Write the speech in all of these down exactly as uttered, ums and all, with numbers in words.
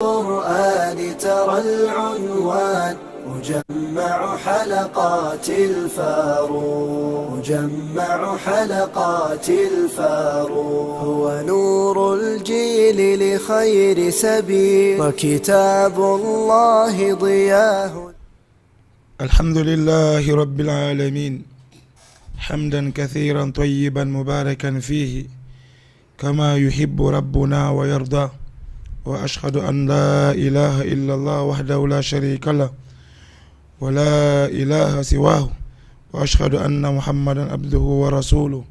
القرآن ترى العنوان، مجمع حلقات الفاروق، مجمع حلقات الفاروق، هو نور الجيل لخير سبيل، وكتاب الله ضياه. الحمد لله رب العالمين، حمدا كثيرا طيبا مباركا فيه، كما يحب ربنا ويرضى. وأشهد أن لا إله إلا الله وحده لا شريك له، ولا إله سواه، وأشهد أن محمدا عبده ورسوله،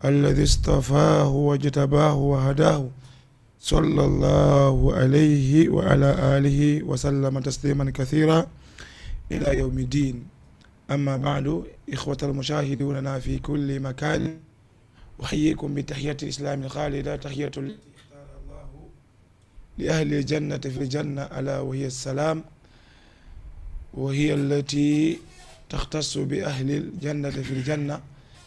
الذي اصطفاه واجتباه وهداه، صلى الله عليه وعلى آله وسلم تسليما كثيرا إلى يوم الدين. أما بعد، إخوة المشاهدون لنا في كل مكان، أحييكم بتحية الإسلام الخالدة، تحية التي اختار الله لأهل الجنة في الجنة، ألا وهي السلام، وهي التي تختص بأهل الجنة في الجنة،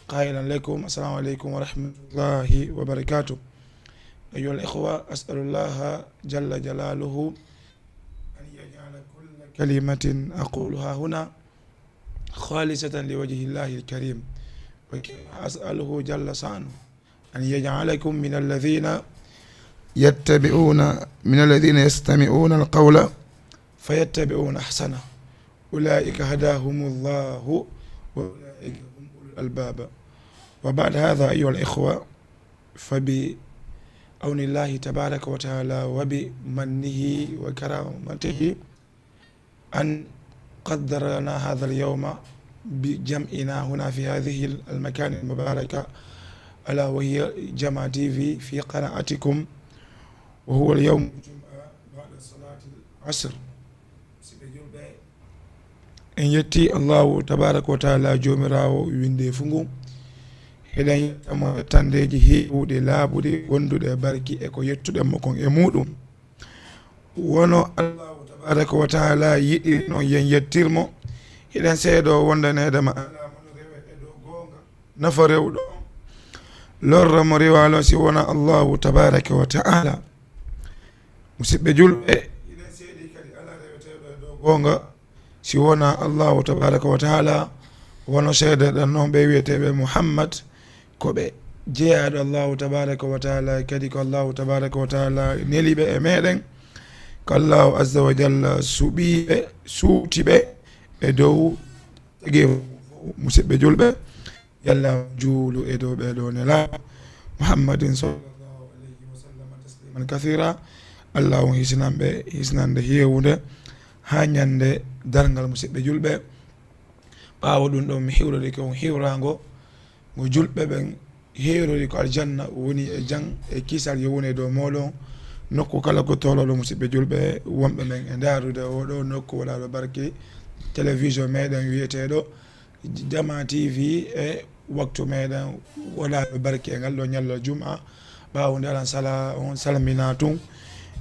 قائلا لكم: السلام عليكم ورحمة الله وبركاته. أيها الإخوة، أسأل الله جل جلاله أن يجعل كل كلمة أقولها هنا خالصة لوجه الله الكريم، وكما أسأله جل شأنه أن يجعلكم من الذين يتبعون، من الذين يستمعون القول فيتبعون أحسنه، أولئك هداهم الله وأولئك هم أولو الألباب. وبعد هذا، أيها الإخوة، فبعون الله تبارك وتعالى وبمنه وكرامته أن قدر لنا هذا اليوم بجمعنا هنا في هذه المكان المباركة، ألا وهي جمعة تي في، في قناتكم، وهو اليوم الجمعة بعد صلاة العصر. En yetti Allahu tabaraka wa taala, joomiraawo winnde e fungo. Hiɗen yettamo yettandeeji heewuɗi, laaɓuɗi, wonduɗi e barki e ko yettuɗen mo kon e muɗum. Wano Allahu tabaraka wa taala yiɗi non yen yettir mo. Hiɗen seedoo wondaneede ma alaa mo no rewe e dow goonga, nafa rewɗo on, lorra mo riwaa lon si wonaa Allahu tabaraka wa taala. Musiɓɓe julɓe, hiɗen seedii kadi alaa reweteeɗo e dow goonga si wonaa Allahu tabaraka wa taala, wano seedeɗen non ɓe wiyeteeɓe Muhammad, ko ɓe jeyaaɗo Allahu tabaraka wa taala, kadi ko Allahu tabaraka wa taala neli ɓe e meɗen, ko Allahu azza wa jalla suɓii ɓe, suuti ɓe e dow tageefu. Musiɓɓe julɓe, Yalla juulu e dow ɓee ɗoo nelaaɓe Muhammadin sallallahu alayhi wa sallam tasliman kathira. Allah on hisinan ɓe hisinande heewunde haa ñande darngal, musiɓɓe julɓe. Ɓaawo ɗum ɗon, mi hiwrorike on hiwraango ngo julɓe ɓen heerori ko aljanna woni e jam e kisal yo wone dow mooɗon. Nokku kala ko tolooɗo, musiɓɓe julɓe wonɓe men e ndaarude oo ɗoo nokku waɗaaɗo barke, télévision meɗen wiyeteeɗo Jama T V e waktu meɗen waɗaaɓe barke e ngal ɗoo ñallo juma. Ɓaawo nde alan sala on salmina tun.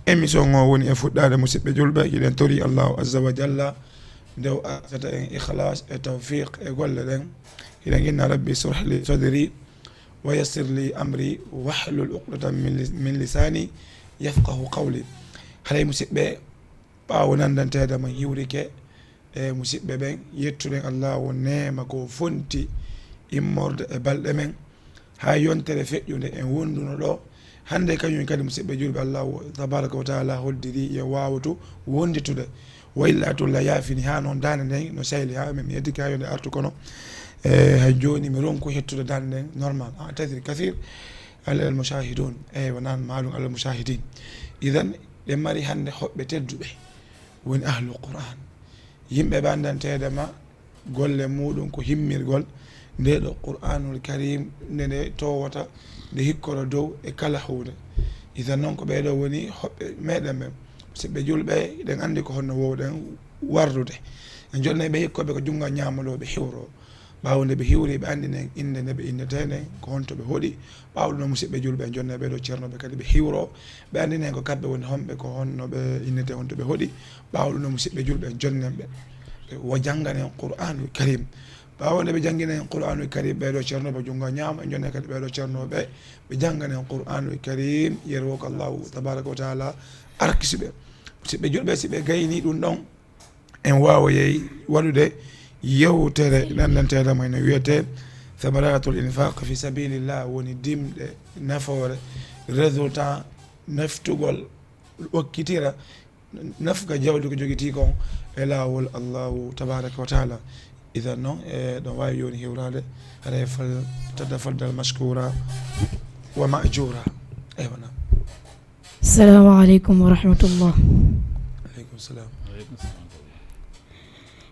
Émission o woni e fuɗɗaade, musiɓɓe julɓe, hiɗen tori Allahu azza wa jalla nde o arsata en ikhlas e tawfiq e golle ɗen. Hiɗen inna: Rabbi ishrah li sadri wa yassir li amri wahlul uqdatan min lis-, min lisani yafqahu qawli. Haray, musiɓɓe, ɓaawo nandanteede mon hiwrike, e musiɓɓe ɓen, yettuɗen Allahu neema ko fonti immorde e balɗe men, haa yontere feƴƴunde en wonduno ɗoo. Hannde kañum kadi, musiɓɓe julɓe, Allahu tabaraka wa taala hoddiri en waawoto wonditude. Wa illa tun la yaafini, haa noon daande nden no sayli, haa min mi yeddike haa yo nde artu, kono, e, hay jooni mi ronku hettude daande nden normal. أعتذر كثير على المشاهدون، eywa, naan maalum على المشاهدين. Idan, ɗen mari hannde hoɓɓe tedduɓe, woni ahlul Qur'an. Yimɓe ɓe anndanteede ma golle muuɗum ko himmirgol ndee ɗoo Qur'anul Karim, nde nde towata, nde hikkoro dow e kala huunde. Idan noon, ko ɓee ɗoo woni hoɓɓe meɗen ɓen. Musiɓɓe julɓe, eɗen anndi ko honno wowɗen warrude. En jonnay ɓe hikkooɓe ko junngo ñaamo ɗoo ɓe hiwroo. Ɓaawo nde ɓe hiwri, ɓe anndinen innde nde ɓe innetee nden, ko honto ɓe hoɗi. Ɓaawo ɗum noon, musiɓɓe julɓe, en jonnay ɓee ɗoo ceernooɓe kadi ɓe hiwroo, ɓe anndinen ko kamɓe woni homɓe, ko honno ɓe innetee, honto ɓe hoɗi. Ɓaawo ɗum noon, musiɓɓe julɓe, en jonnen ɓe, ɓe wa jannganen Qur'anul Karim. Ɓaawo nde ɓe jannginen Qur'anul Karim, ɓee ɗoo ceernooɓe junngo ñaamo, en jonnay kadi ɓee ɗoo ceernooɓe, ɓe jannganen Qur'anul Karim, yeroo ko Allahu tabaraka wa taala arkisi ɓe. Si ɓe julɓe, si ɓe gayni ɗum ɗon, en waawoyay waɗude yewtere nandanteeɗo mo ene wiyetee Thamaratul Infaq fi Sabilillah, woni dimɗe nafoore, résultat, naftugol, okkitira nafga jawdi ko jogitii kon e laawol Allahu tabaraka wa taala. Idan noon, e ɗon waawi jooni hiwraade, haray fal tatafaddal mashkura wa ma'jura. Eywa, naam. Assalamu aleykum wa rahmatullah. Aleykum salam. Aleykum salam.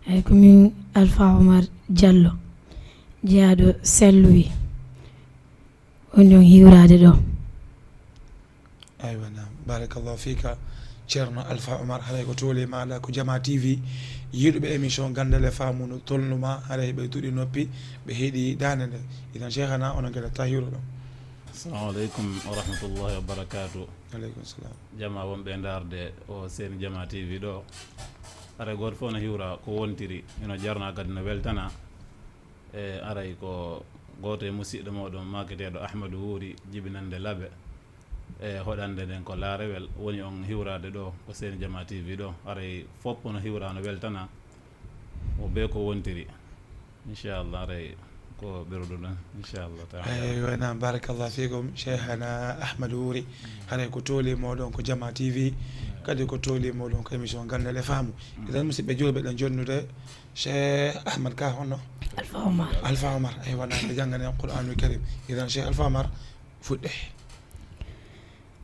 Eyi, ko min Alpha Omar Diallo, jeyaaɗo Saint-Louis. Woni on hiwraade ɗo. Aywa, naam. Barakallahu fika, Ceerno Alpha Omar. Haray ko tooli maaɗa ko Jama T V, yiɗuɓe émission Ganndal e Faamu no tolnuma, haray ɓe tuɗi noppi, ɓe heɗi daande nde. Idan, Cheikhana, onon kadi, tahiru ɗo. Assalamu aleykum wa rahmatullahi wa barakatuh. Aleykum salam. Jama wonɓe e ndaarde o seen Jama T V ɗo, haray gooto fof no hiwra ko wontiri, ino jarna kadi no weltana. E haray ko gooto e musiɗɗo mooɗon maaketeeɗo Ahmadu Wuuri, jibinannde Laɓe. E hoɗannde nden ko Laarewel, woni on hiwraade ɗo ko seen Jama T V ɗo. Haray fof no hiwra no weltana, o bee ko wontiri. Inchallah, haray ko ɓerɗo ɗon, inchallah taala. Eywa, naam, barakallahu fikum, Cheikhana Ahmadu Wuuri. Haray ko tooli mooɗon ko Jama T V, kadi ko tooli mooɗon ko émission Ganndal e Faamu. Idan, musiɗɓe julɓe, ɗen jonnude Cheikh Ahmad Ka, honno? Alpha Omar. Alpha Omar, eywa, naam, ɓe janngane en Qur'anul Karim. Idan, Cheikh Alpha Omar, fuɗɗe.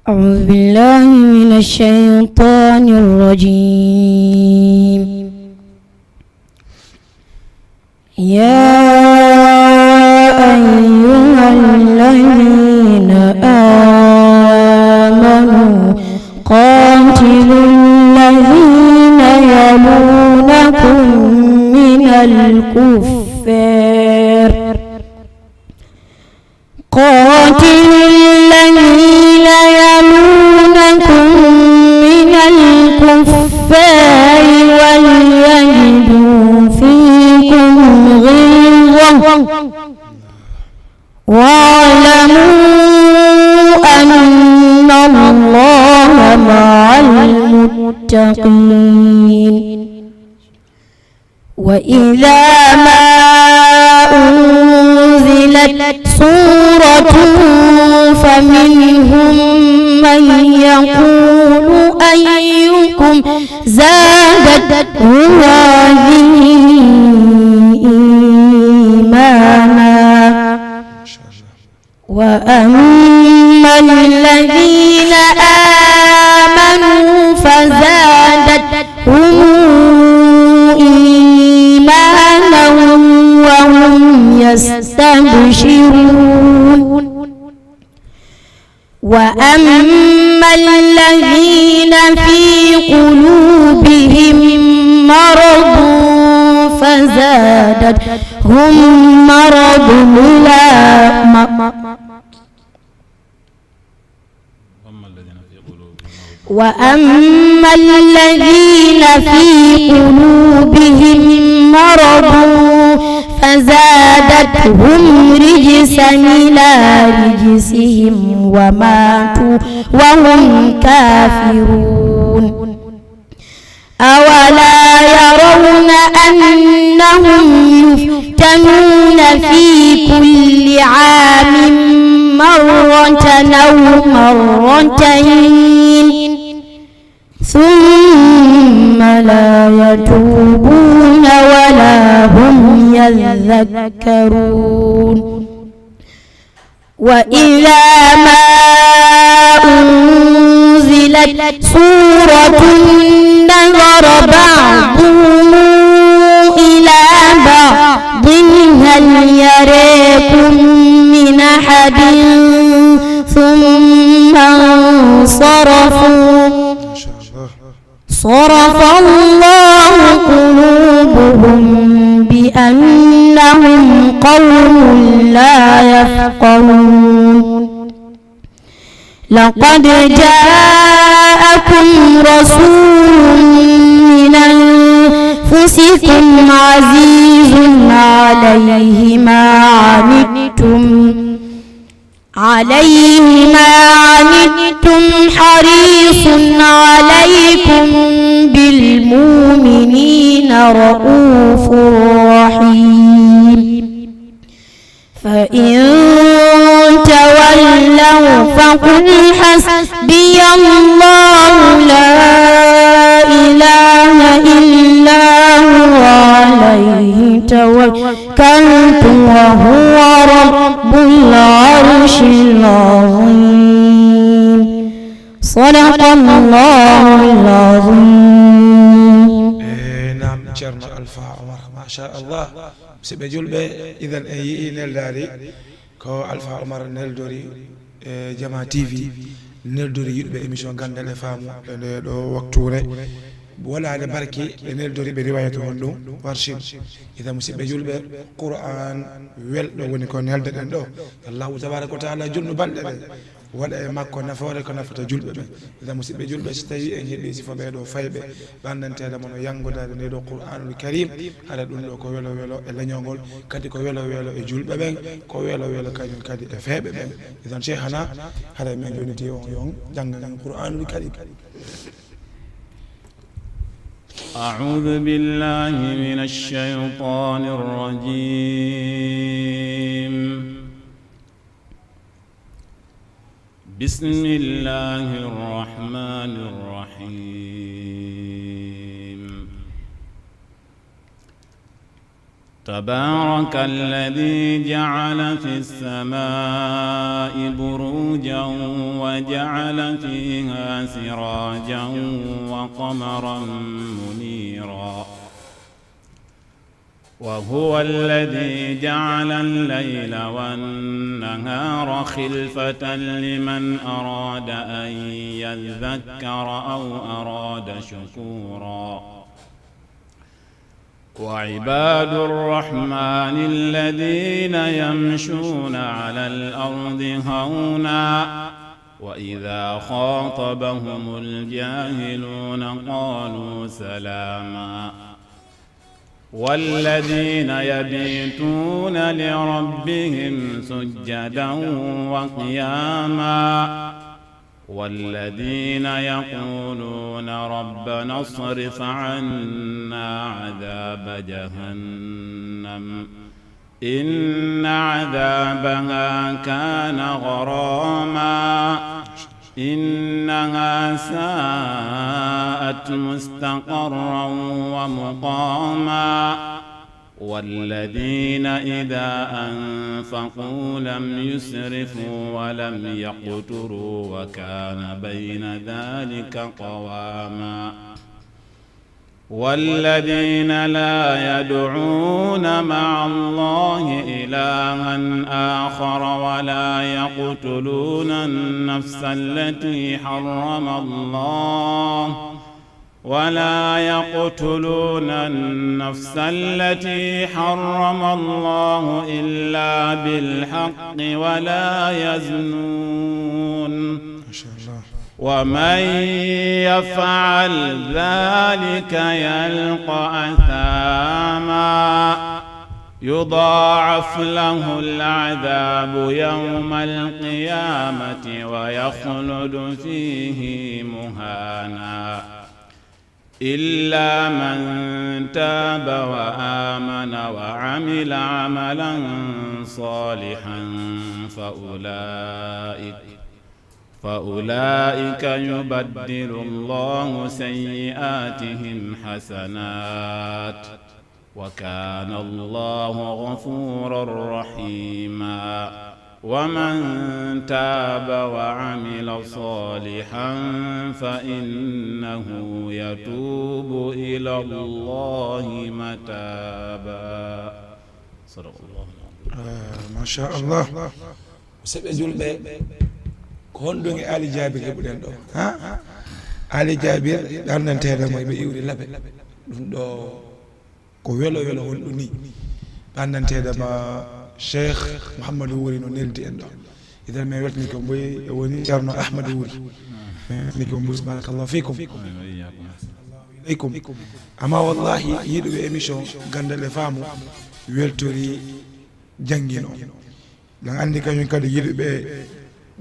أعوذ بالله من الشيطان الرجيم. يا أيها الذين آمنوا قاتلوا الذين يلونكم من الكفار، قاتلوا الذين يلونكم من الكفار وليجدوا فيكم غلظة، واعلموا أن الله مع المتقين. وإذا ما أنزلت سورة فمنهم من يقول أيكم زادته هذه إيمانا. وأما الذين آمنوا فزادتهم إيمانا وهم يستبشرون. وأما الذين في قلوبهم مرض فزادتهم مرض إلى م- وأما الذين في قلوبهم مرض فزادتهم رجسا إلى رجسهم وماتوا وهم كافرون. أولا يرون أنهم يفتنون في كل عام مرة أو مرتين ثم لا يتوبون ولا هم يذكرون. وإذا ما أنزلت سورة نظر بعضهم إلى بعض هل يريكم من أحد ثم انصرفوا. صرف الله قلوبهم بأنهم قوم لا يفقهون. لقد جاءكم رسول من أنفسكم عزيز عليه ما عنتم عليه ما عنتم حريص عليكم بالمؤمنين رءوف رحيم. فإن تولوا فقل حسبي الله لا إله إلا هو عليه توكلت وهو رب العرش العظيم. صدق الله العظيم. Eh, naam, Ceerno Alfa Omar, machallah. Musidɓe julɓe, idan en yi'i neldaari ko Alfa Omar neldori e Jama T V, neldori yiɗɓe émission Ganndal e Faamu e ndee ɗoo waktuure. Waɗaade barki ɓe neldori ɓe riwayatu honɗum Warshi. Idan musidɓe julɓe, Qur'an welɗo woni ko neldeɗen ɗoo. Allahu tabaraka wa taala junnu balɗe ɗe waɗa e makko nafoore ko nafata julɓe ɓen. Idan musidɓe julɓe, si tawii en heɓii sifo ɓee ɗoo fayɓe, ɓe anndanteede mo no yanngodaade ndee ɗoo Qur'anul Karim, hara ɗum ɗoo ko welo welo e leñol ngol, kadi ko welo welo e julɓe ɓen, ko welo welo kañum kadi e feeɓe ɓen. Idan Cheikhana, hara men jonniti on, yo on janngan en Qur'anul Karim. أعوذ بالله من الشيطان الرجيم. بسم الله الرحمن الرحيم. تبارك الذي جعل في السماء بروجا وجعل فيها سراجا وقمرا منيرا. وهو الذي جعل الليل والنهار خلفة لمن أراد أن يذكر أو أراد شكورا. وعباد الرحمن الذين يمشون على الأرض هونا وإذا خاطبهم الجاهلون قالوا سلاما. والذين يبيتون لربهم سجدا وقياما. والذين يقولون ربنا اصرف عنا عذاب جهنم إن عذابها كان غراما. إنها ساءت مستقرا ومقاما. والذين إذا أنفقوا لم يسرفوا ولم يقتروا وكان بين ذلك قواما. والذين لا يدعون مع الله إلها آخر ولا يقتلون النفس التي حرم الله ولا يقتلون النفس التي حرم الله إلا بالحق ولا يزنون. Machallah. ومن يفعل ذلك يلق أثاما يضاعف له العذاب يوم القيامة ويخلد فيه مهانا. إلا من تاب وآمن وعمل عملا صالحا فأولئك فأولئك يبدل الله سيئاتهم حسنات وكان الله غفورا رحيما. ومن تاب وعمل صالحا فإنه يتوب إلى الله متابا. صدق الله العظيم. Ah, machallah. Musidɓe julɓe, ko honɗum e Aali Jaabir heɓuɗen ɗoo? Ha? Aali Jaabir, ɗannanteeɗo mo ɓe iwri Labe. Ɗum ɗoo ko welo welo honɗum ni? Ɗannanteeɗo ma Cheikh Mouhamadou Wuri no neldi en ɗoo. Idan men weltani ko mboy e woni Ceerno Ahmadou Wuri. Men weltani ko mboy, barakallahu fikum. Aleykum. Amma wallahi, yiɗuɓe émission Ganndal e Faamu weltori janngino. Ɗen anndi kañum kadi yiɗuɓe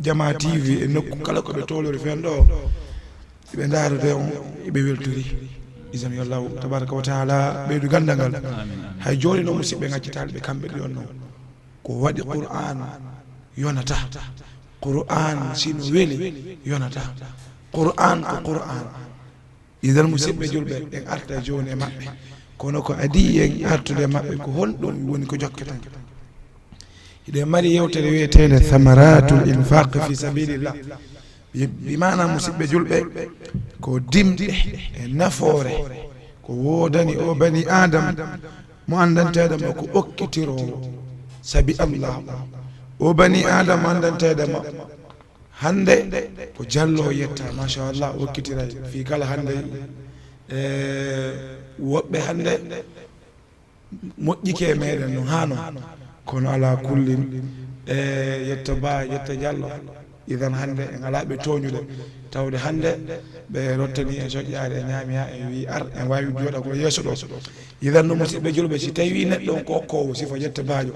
Jama T V e nokku kala ko ɓe tolori fen ɗo, ɓe ndarude on, ɓe weltori. Isan yo Allahu tabaraka wa taala ɓeydu gandal ngal. Hay joni noon, musidɓe, gaccitaali ɓe kamɓe ɗi on noon, ko waɗi Qur'an yonata. Qur'an sino weli yonata. Qur'an ko Qur'an. Idan, musidɓe julɓe, en arta joni e maɓɓe, kono ko adi en artude e maɓɓe, ko honɗum woni ko jokketen? Hiɗen mari yewtere wiyeteende Thamaratul Infaq fi Sabilillah. Bi, bi maana, musidɓe julɓe, ko dimɗe e nafoore ko woodani o bani Adam, mo anndanteeɗo ma ko okkitiroowo sabi Allah. O bani Adam mo anndanteeɗo ma hannde ko Jallo yetta, machallah, okkitiray fii kala hannde. E woɓɓe hannde moƴƴike e meɗen no haano, kono ala kullin, e yetta Ba, yetta Jallo. Idan hannde en alaa ɓe tooñude, tawde hannde ɓe rottani en coƴƴaare, e ñaami haa en wii ar, en waawi jooɗagol yeeso ɗo. Idan no, musidɓe julɓe, si tawi neɗɗo on ko okkoowo sifa yetta Baajo,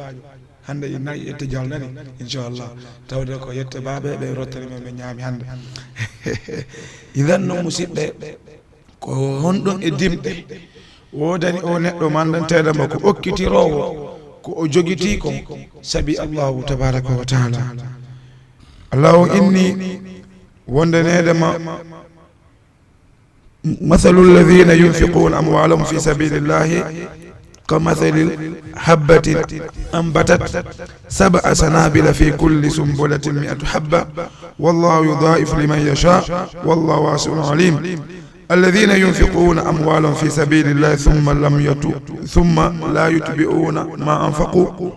hannde ina yetta Jallo nani, inchallah, tawde ko yetta Ba ɓe, ɓe rottani men, ɓe ñaami hannde. Idan no, musidɓe, ko honɗum e dimɗe woodani o neɗɗo mo anndanteeɗo ma ko okkitiroowo ko o jogitii kon sabi Allahu tabaraka wa taala? Allahu inni wonde neede ma, مثل الذين ينفقون أموالهم في سبيل الله كمثل حبة أنبتت سبع سنابل في كل سنبلة مئة حبة والله يضاعف لمن يشاء والله واسع عليم. الذين ينفقون أموالهم في سبيل الله ثم لم يتو ثم لا يتبعون ما أنفقوا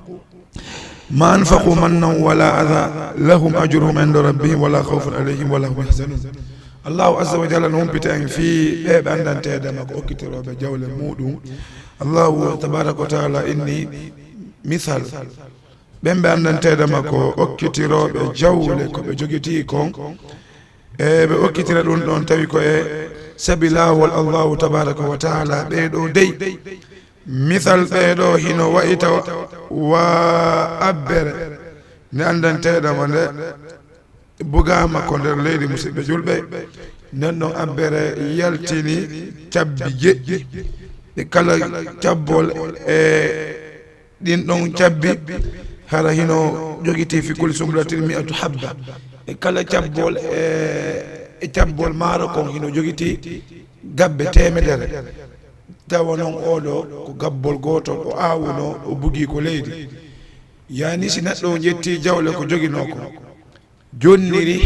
ما أنفقوا منا ولا أذى لهم أجرهم عند ربهم ولا خوف عليهم ولا هم يحزنون. Allahu azza wa jalla no humpita en fii ɓe ɓe anndanteeɗo ma ko okkitirooɓe jawle muɗum. Allahu tabaraka wa taala inni misal ɓen ɓe anndanteeɗo ma ko okkitirooɓe jawle ko ɓe jogitii kon, e ɓe okkitira ɗum ɗon tawi ko e sabi laawol Allahu tabaraka wa taala. Ɓee ɗoo dey, misal ɓee ɗoo hino wa'ita wa abbere nde anndanteeɗo ma nde bugaama ko nder leydi, musidɓe julɓe. Nden ɗon abbere yaltini cabbi jeɗɗi, e kala cabbol e ɗin ɗon cabbi, hara hino jogitii fi kulli sumbulatin mi'atu habba. E kala cabbol e, e cabbol maaro kon hino jogitii gabbe teemedere. Tawa non oo ɗoo ko gabbol gootol, o aawuno, o bugii ko leydi. Yaani si neɗɗo o ƴettii jawle ko joginoo kon, jonniri,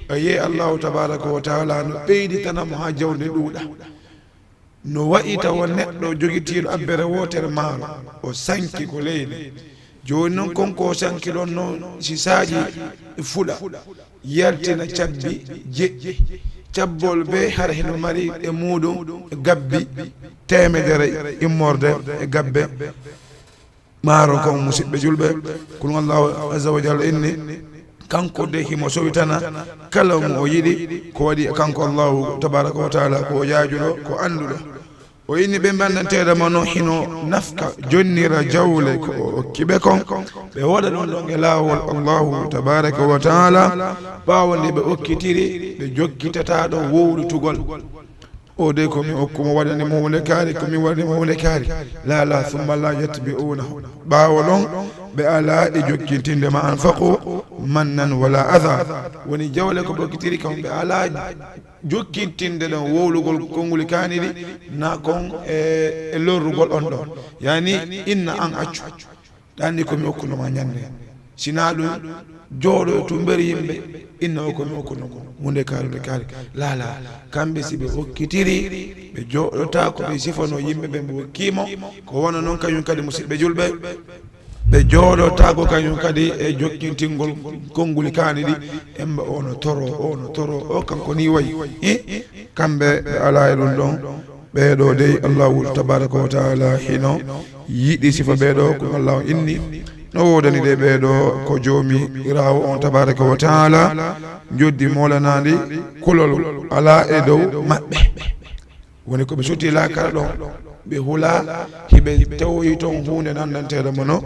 o yi'ay Allahu tabaraka wa taala no ɓeyditana mo haa jawle ɗuuɗa. No wa'i tawa neɗɗo jogitiiɗo abbere wootere maaro, o sanki ko leydi. Jooni non, kon ko o sanki ɗon non, si saaƴi fuɗa, yaltina cabbi jeɗɗi. Cabbol bee hara hino mari e muuɗum gabbi teemedere immorde e gabbe maaro kon, musidɓe julɓe. Kun Allahu azza wa jalla inni, kanko de himo sowitana kala mo o yiɗi. Ko waɗi kanko Allahu tabaraka wa taala ko o yaajuɗo, ko annduɗo. O inni ɓe ɓe anndanteeɗo ma no hino nafka, jonnira jawle ko o okki ɓe kon, ɓe waɗa ɗum ɗon e laawol Allahu tabaraka wa taala. Ɓaawo nde ɓe okkitiri, ɓe jokkitataa ɗo wowlitugol. O de ko mi okku mo, waɗani mo huunde kaari, ko mi waɗani mo huunde kaari. La, la, summa la yatbi'unahu. Ɓaawo ɗon, ɓe alaa e jokkintinde ma anfaqu mannan wala adha. Woni jawle ko ɓe okkitiri kon, ɓe alaa jokkintinde ɗon wowlugol konnguli kaani ɗi, na kon e, e lorrugol on ɗon. Yaani, inna an accu. Ɗanni ko mi okkuno ma ñande. Sinaa ɗum, jooɗo e tummbere yimɓe, inna o ko mi okkuno ko. Huunde kaari, huunde kaari. Laa, laa. Kamɓe si ɓe okkitiri, ɓe jooɗotaa ko ɓe sifano yimɓe ɓe ɓe okkii mo. Ko wano non kañum kadi, musidɓe julɓe, ɓe jooɗotaa ko kañum kadi e jokkintingol konnguli kaani ɗi. Emba o no toro, o no toro, o kanko ni wayi. Eh? Kamɓe ɓe alaa e ɗum ɗon. Ɓee ɗoo dey, Allahu tabaraka wa taala hino yiɗi sifa ɓee ɗoo, ko Allahu inni no woodani de ɓee ɗoo ko Joomiraawo on tabaraka wa taala njoddi moolanaandi kulol alaa e dow maɓɓe. Woni ko ɓe soti laakara ɗon, ɓe hula, hiɓe tawoyi ton huunde nandanteeɗo mo no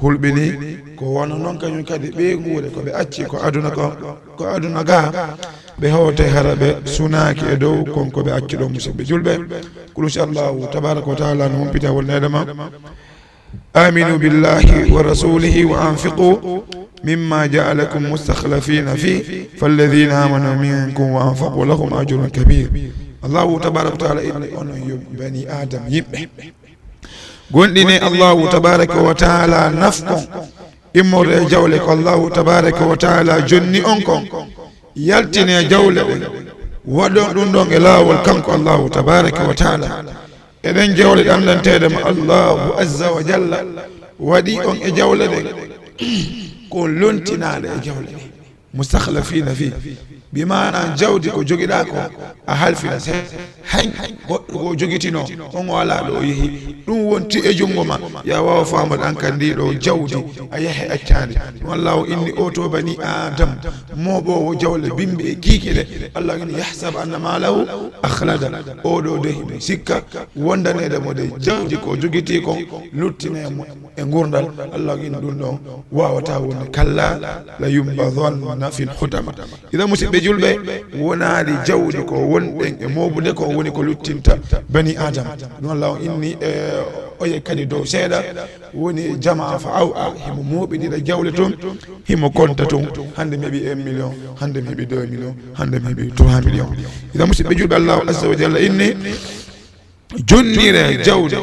hulɓini. Ko wano non kañum kadi ɓeynguure ko ɓe acci ko aduna ko, ko aduna ga, ɓe hewte hara ɓe sunaaki e dow kon ko ɓe acci ɗon, musidɓe julɓe. Kulu si Allahu tabaraka wa taala no humpita wonneede ma. آمنوا بالله ورسوله وأنفقوا مما جعلكم مستخلفين فيه فالذين آمنوا منكم وأنفقوا لهم أجر كبير. Allahu tabaraka wa taala inni onon yo bani Adam yimɓe. Gonɗine Allahu tabaraka wa taala nafkon immorde e jawle ko Allahu tabaraka wa taala jonni on kon. Yaltine jawle ɗen. Waɗon ɗum ɗon e laawol kanko Allahu tabaraka wa taala. Eɗen jawle ɗanɗanteede mo Allahu azza wa jalla waɗi on e jawle ɗen. Ko on lontinaale e jawle ɗen. Mustakhlafina fi. Bi maana jawdi ko jogiɗaa ko a halfina seeɗa. Hay goɗɗo ko jogitino on o alaa ɗo o yehi. Ɗum wonti e junngo ma. Ya waawa faamude an kan ndi ɗo jawdi a yahe accaande. Ɗum Allah o inni o to bani Adam. Mooɓoowo jawle bimbi e kiiki ɗe. Allah inni yahsab anna malahu akhlada. O ɗo de hino sikka wondaneede mo de jawdi ko jogitii kon luttine mo e ngurdal. Allah inni ɗum ɗon waawata wonde. Kalla la yumbadhanna fil hutama. Idan musidɓe julɓe, wonaali jawdi ko wonɗen e mooɓude ko woni ko luttinta bani Adam. Ɗum Allah o inni e oye kadi dow seeɗa woni jama fa aw a himo mooɓidira jawle tun, himo konta tun. Hande mi heɓi un million, hande mi heɓi deux millions, hande mi heɓi trois millions. Idan musidɓe julɓe, Allah azza wa jalla inni jonnire jawdi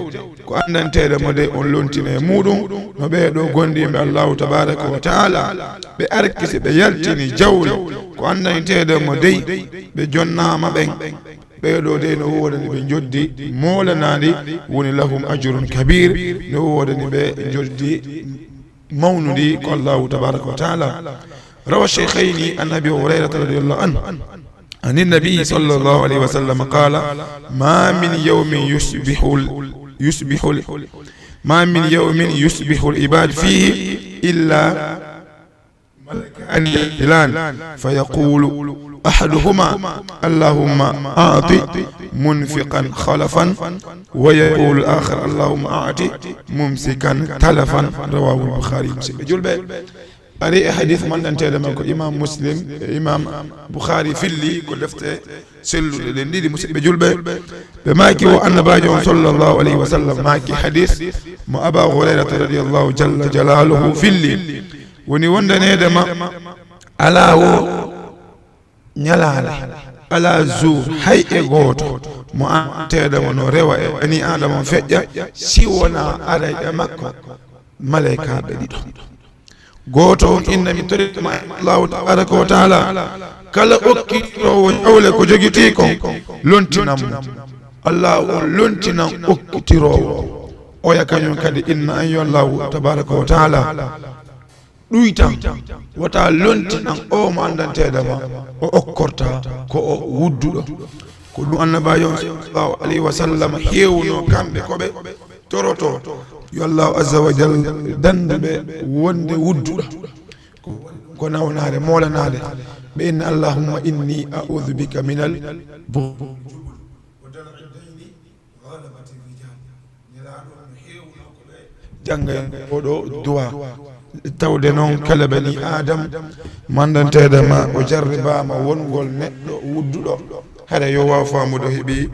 ko anndanteeɗe mo de on lontine e muɗum. No ɓee ɗo gondiiɓe Allahu tabaraka wa taala ɓe arkiti ɓe yaltini jawle ko anndanteeɗe mo dey ɓe jonnaama ɓen. Ɓee ɗo dey no woodani ɓe njoddi moolanaandi, woni lahum ajrun kabir, no woodani ɓe njoddi mawnundi ko Allahu tabaraka wa taala. روى الشيخين عن أبي هريرة رضي الله عنه عن النبي صلى الله عليه وسلم قال: ما من يوم يصبح ال-، يصبح ال-، ما من يوم يصبح العباد فيه إلا ملكان ينزلان فيقول أحدهما: اللهم أعط منفقا خلفا، ويقول الآخر: اللهم أعط ممسكا تلفا. رواه البخاري ومسلم. Julɓe, ari e hadis mandanteeɗo men ko Imam Muslim e Imam Bukhari filli, ko defte selluɗe ɗen ɗiɗi, musidɓe julɓe. Ɓe maaki wo Annabaajo on sallallahu alayhi wa sallam maaki, hadis mo Aba Hurayrata radiyallahu jalla jalaluhu filli, woni wondaneede ma alaa wo ñalaande, alaa jour, hay e gooto mo anndanteeɗo mo no rewa e bani Aadama on feƴƴa, si wonaa aray e makko maleykaaɓe ɗiɗo. Gooto on inna mi tori ma Allahu tabaraka wa taala, kala okkitiroowo jawle ko jogitii kon, lontinan mo. Allahu on lontinan okkitiroowo. Oya kañum kadi inna an yo Allahu tabaraka wa taala ɗuytan, wota lontinan o mo anndanteeɗo ma, o okkorta ko o wudduɗo. Ko ɗum Annabaajo on sallallahu alayhi wa sallam heewno kamɓe ko ɓe toroto yo Allahu azza wa jalla dandu ɓe wonde wudduɗo. Ko, ko nawnaare moolanaade ɓe inna: Allahumma inni a'udhu bika minal bukhli. Nelaaɗo no heewno ko ɓe jannga en oɗo duwa. Tawde noon kala bani Aadam mandanteeɗo ma o jarribaama wongol neɗɗo wudduɗo. Hara yo waaw faamude o heɓi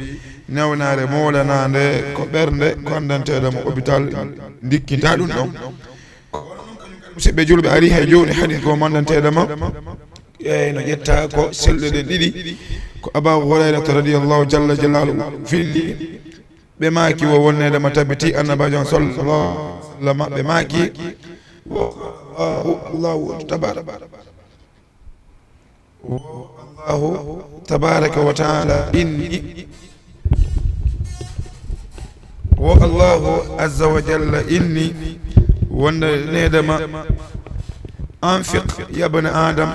nawnaare moolanaande ko ɓernde ko anndanteeɗo mo hôpital ndikkinta ɗum ɗon. Musidɓe julɓe, ari hay jooni hadis goo mandanteeɗo ma. Eyi, no ƴetta ko selluɗe ɗen ɗiɗi, ko Aba Hurayrata radiyallahu jalla jalaaluhu filli. Ɓe maaki wo wonneede ma tabiti Annabaajo on sallallahu alaihi wasallam, ɓe maaki wo Allahu, Allahu tabaraka, wo Allahu tabaraka wa taala inni, wo Allahu azza wa jalla inni wonneede ma: أنفق يا ابن آدم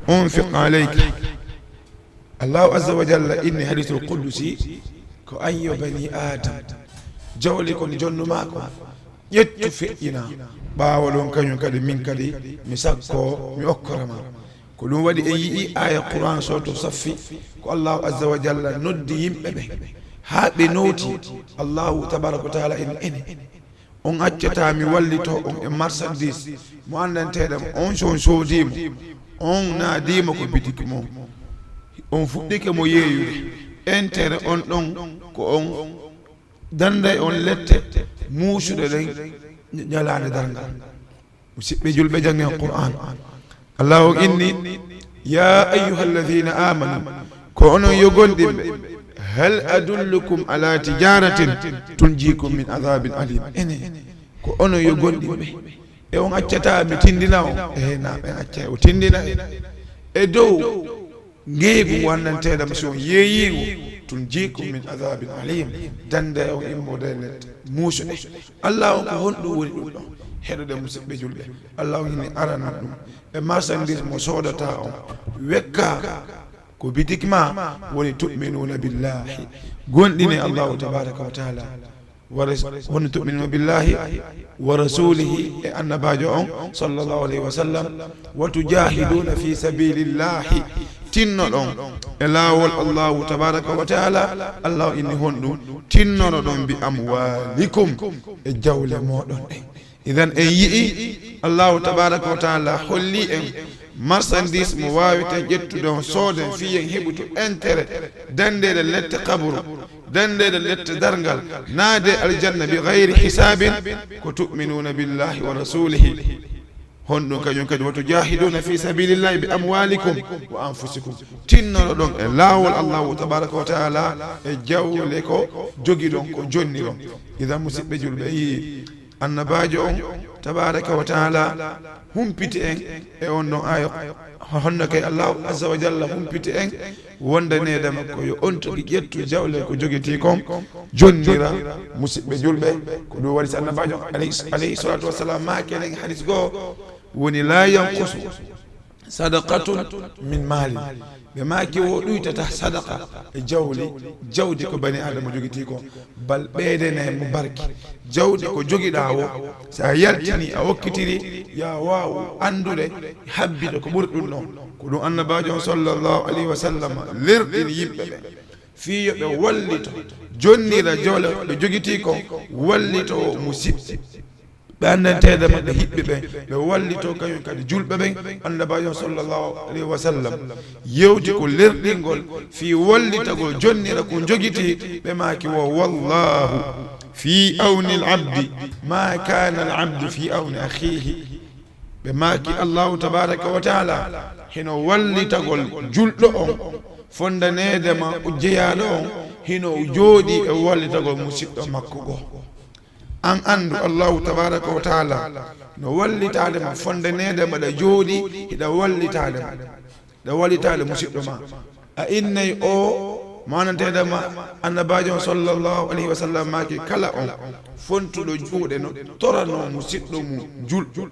أنفق عليك. Allahu azza wa jalla inni hadisul qudusi ko: an yo bani Adam, jawle kon jonnu maa ko, ƴettu feƴƴina, ɓaawo ɗon kañum kadi min kadi mi sakko mi okkora ma. Ko ɗum waɗi en yi'i aya Qur'an soto Saffi ko Allahu azza wa jalla noddi yimɓe ɓe haa ɓe nooti. Allahu tabaraka wa taala en ene, on accataa mi wallito on e marchandise mo anndanteeɗo mo, on so on soodii mo, on naadii mo ko bitik mo, on fuɗɗike mo yeeyude, intérêt on ɗon ko on danday on lette muusuɗe ɗen ñalaande darngal. Musidɓe julɓe, janngen Qur'an. Allahu inni, "Ya ayyuhalladhina amanu," ko onon yo gomɗinɓe, "hal adullukum ala tijaratin tunjikum min adhabin alim." Ene, ko onon yo gomɗinɓe, e on accataa mi tindina on? E na, ɓen accay o tindina e. E dow ngeegu wannanteeɗo mo, si on yeeyiigu, "tunjikum min adhabin alim," dande on immoode e lette muusuɗe. Allah on, ko honɗum woni ɗum ɗon? Heɗoɗen musidɓe julɓe, Allah on hini arana ɗum e marchandise mo soodata on, wekka ko bitik ma, woni "tu'minuna billahi," gonɗine Allahu tabaraka wa taala, wa ras-, woni "tu'minuna billahi wa rasulihi," e annabaajo on sallallahu alayhi wa sallam, "wa tujahiduna fi sabilillahi," tinnoɗon e laawol Allahu tabaraka wa taala. Allah inni honɗum? "Tinnoɗon bi amwalikum," e jawle moɗon ɗen. Idan en yi'i Allahu tabaraka wa taala holli en marchandise mo waaweten ƴettude on, sooden, fii en heɓutu intérêt, dandeede lette kaburu, dandeede lette darngal, naade aljanna bi gayri hisaabin, ko "tu'minuna billahi wa rasulihi." Honɗum kañum kadi? "Wa tujahiduna fi sabilillahi bi amwalikum wa anfusikum." Tinnoɗon e laawol Allahu tabaraka wa taala e jawle ko jogiɗon, ko jonniɗon. Idan musidɓe julɓe, yi'i annabaajo on tabaraka wa taala humpiti en e on ɗon aaya. Honno kay Allahu azza wa jalla humpiti en? Wondaneede makko yo on tigi ƴettu jawle ko jogitii kon, jonnira. Musidɓe julɓe, ko ɗum waɗi si annabaajo on alayhi, alayhi salatu wassalam maaki en e hadis goo, woni, "La yanqusu sadaqatun min mali." Ɓe maaki, "Wo ɗuytata sadaqa e jawli, jawdi ko bani Adama jogitii ko, bal ɓeydene mo barki." Jawdi ko jogiɗaa wo, si a yaltini, a okkitiri, ya waawu anndude, habbita ko ɓuri ɗum ɗon. Ko ɗum annabaajo on sallallahu alayhi wa sallam lerɗini yimɓe ɓen, fii yo ɓe wallito, jonnira jawle ɓe jogitii kon, wallito musiɓɓe ɓe anndanteeɓe maɓɓe, hiɓɓe ɓen, ɓe wallito kañum kadi julɓe ɓen. Annabaajo on sallallahu alayhi wa sallam yewti ko lerɗingol fii wallitagol, jonnira ko jogitii. Ɓe maaki wo, "Wallahu fi awni al-abdi ma kana al-abdu fi awni akhihi." Ɓe maaki, Allahu tabaraka wa taala hino wallitagol julɗo on, fondaneede ma o jeyaaɗo on, hino jooɗii e wallitagol musiɗɗo makko goo. An anndu, Allahu tabaraka wa taala no wallitaade ma, fondaneede mbaɗa jooɗii hiɗa wallitaade ma, ɗa wallitaade musiɗɗo ma. A innay o maananteede ma, annabaajo on sallallahu alayhi wa sallam maaki, kala on fontuɗo juuɗe no toranoo musiɗɗo mum julɗo,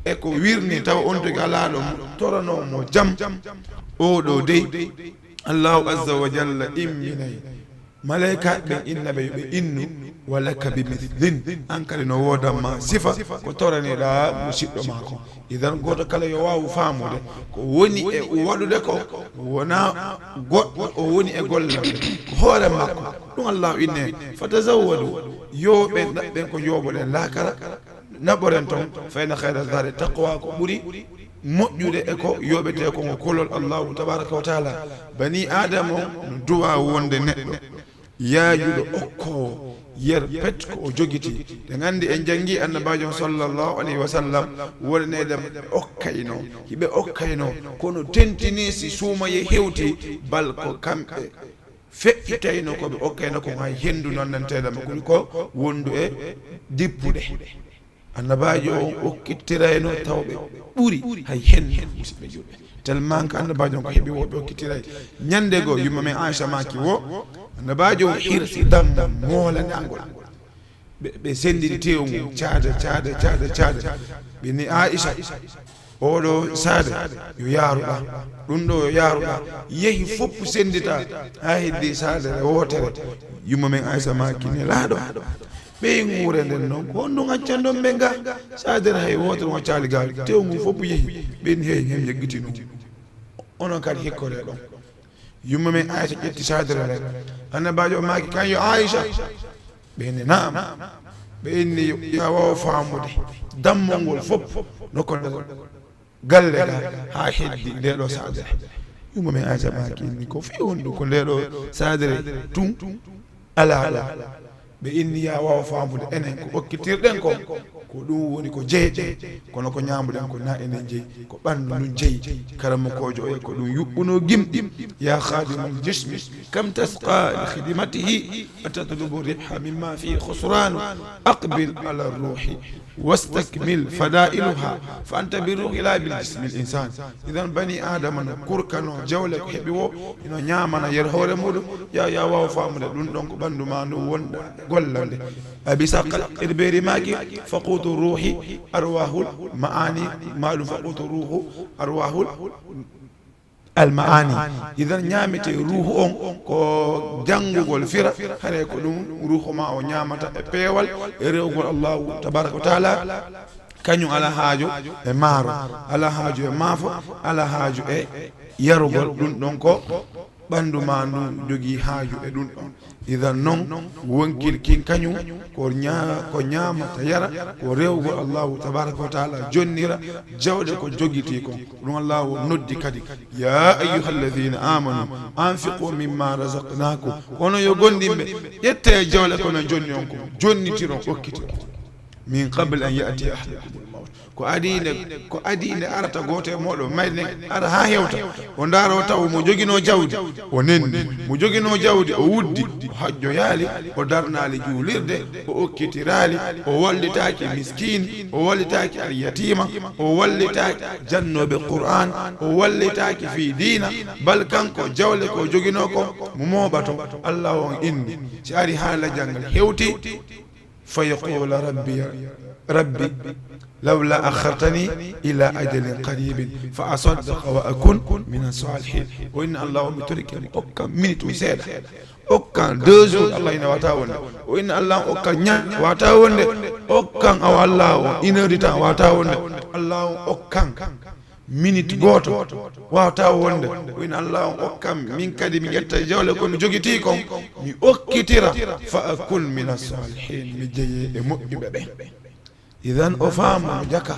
e ko wirni tawa on tigi alaa ɗo mo toranoo mo jam, oo ɗoo dey, Allahu azza wa jalla imminay malaykaaɓe ɓen, inna ɓe yo ɓe innu, "Wa laka bi mithlin," an kadi no woodan ma sifa ko toraniɗaa musiɗɗo maa kon. Idan gooto kala yo waawu faamude ko woni e waɗude ko, wonaa goɗɗo o woni e golle makko, ko hoore makko. Ɗum Allahu inni, "Fatazawwadu," yo ɓen ɗaɓɓen ko yooɓoɗen laakara, naɓoren ton, "fa inna khayra zadi taqwa," ko ɓuri moƴƴude e ko yooɓetee kon ko kulol Allahu tabaraka wa taala. Bani Aadama on no duwaa wonde neɗɗo yaajuɗo okkoowo, yer pet ko o jogitii. Ɗen anndi en janngi annabaajo on sallallahu alayhi wa sallam, woneede ɓe okkayno, hiɓe okkayno, kono tentinii si suumayee hewtii, bal ko kamɓe feƴƴitayno ko ɓe okkayno kon, hay henndu nannanteeɗo mo kuli ko wondu e dippude. Annabaajo on okkitirayno taw ɓe ɓuri hay henndu, musiɓɓe julɓe. Tellement que annabaajo on ko heɓi wo ɓe okkitiray. Ñande goo, yumma men Aisha maaki wo, annabaajo on hirsi dammo moolanangol. Ɓe, ɓe senndiri teewu ngun, caada, caada, caada, caada. Ɓe ni Aisha, "Oɗo saade yo yaaruɗa, ɗum ɗo yo yaaruɗa." Yehi fof senndita, haa heddi saadere wootere. Yumma men Aisha maaki, "Nelaaɗo, ɓeynguure nden non, ko honɗum accan ɗon ɓe nga? Saadere hay wootere waccaali ga, teewu ngun fof yehi." Ɓen heyi hen yeggitino. Onon kadi hikkoree ɗon. Yumma men Aisha ƴetti sadere nden. Annabaajo o maaki kan yo Aisha. Ɓe inni naam. Ɓe inni yo a waaw faamude dammol ngol fof no ko nder galle ga haa heddi nde ɗo sadere. Yumma men Aisha maaki inni ko fii honɗum ko nde ɗo sadere tun alaa ɗo. Ɓe inni yo a waaw faamude enen ko okkitirɗen ko, ko ɗum woni ko jeyɗen, kono ko ñaamuɗen ko na enen jeyi, ko ɓanndu ndun jeyi. Karamokoojo o e ko ɗum yuɓɓunoo gimɗi. Ya khadimal jismi, kam tasqa li khidmatihi, atatlubu ribha mimma fihi khusranu, aqbil ala ruhi. Wastakmil fadailuha fa anta bi ruhi la bil jismi l insan. Idan bani adama no kurkano jawle ko heɓi wo ino ñaamana yer hoore muɗum. Ya ya waaw faamude ɗum ɗon ko ɓanndu ma ndu wonɗa gollande. Abi saqal irberi maaki faqutu ruhi arwahul maani, maɗum faqutu ruhu arwahul almaani. Idan ñaamete ruuhu on ko janngugol fira, hare ko ɗum ruuhu ma o ñaamata e peewal e rewgol Allahu tabaraka wa taala. Kañum ala haajo e maaro, ala haajo e maafo, ala haajo e yarugol. Ɗum ɗon ko ɓanndu ma ndu jogii haaju e ɗum ɗon. Idan non wonkil kin kañum ko ña- ko ñaamata yara ko rewgol Allahu tabaraka wa taala, jonnira jawɗe ko jogitii kon. Ɗum Allahu noddi kadi, ya ayyuha alladhina amanu anfiqu mimma razaqnakum. Kono yo gomɗinɓe, ƴette e jawle kono jonni on ko jonnitiron okkitiron. Min qabli an ya'tiya ahadakumul mawt. Ko adii nde, ko adii nde arata gooto e mooɗon mayde nden ara haa hewta. O ndaara o tawa mo joginoo jawdi, o nenni. Mo joginoo jawdi, o wuddi, o hajjoyaali, o darnaali juulirde, o okkitiraali, o wallitaaki miskiin, o wallitaaki alyatiima, o wallitaaki jannooɓe Qur'aan, o wallitaaki fii diina, bal kanko jawle ko joginoo ko mo mooɓato. Allahu on inni, si ari haala janngal hewti, فيقول ربي ربي لولا أخرتني إلى أجل قريب فأصدق وأكن من الصالحين. O inna Allahu mi torike mo okkan minute seeɗa, okkan deux jours, Allah ina wata wonde. O inna Allahu okkan ña wata wonde, okkan awa Allahu une heure de temps wata wonde. Allahu okkan minute gooto wawata wonde. O inna Allahu okkan min kadi mi ƴetta e jawle ko mi jogitii kon, mi okkitira, fa akun mina salihin, mi jeye e moƴƴuɓe ɓen. Idan o faamu no jaka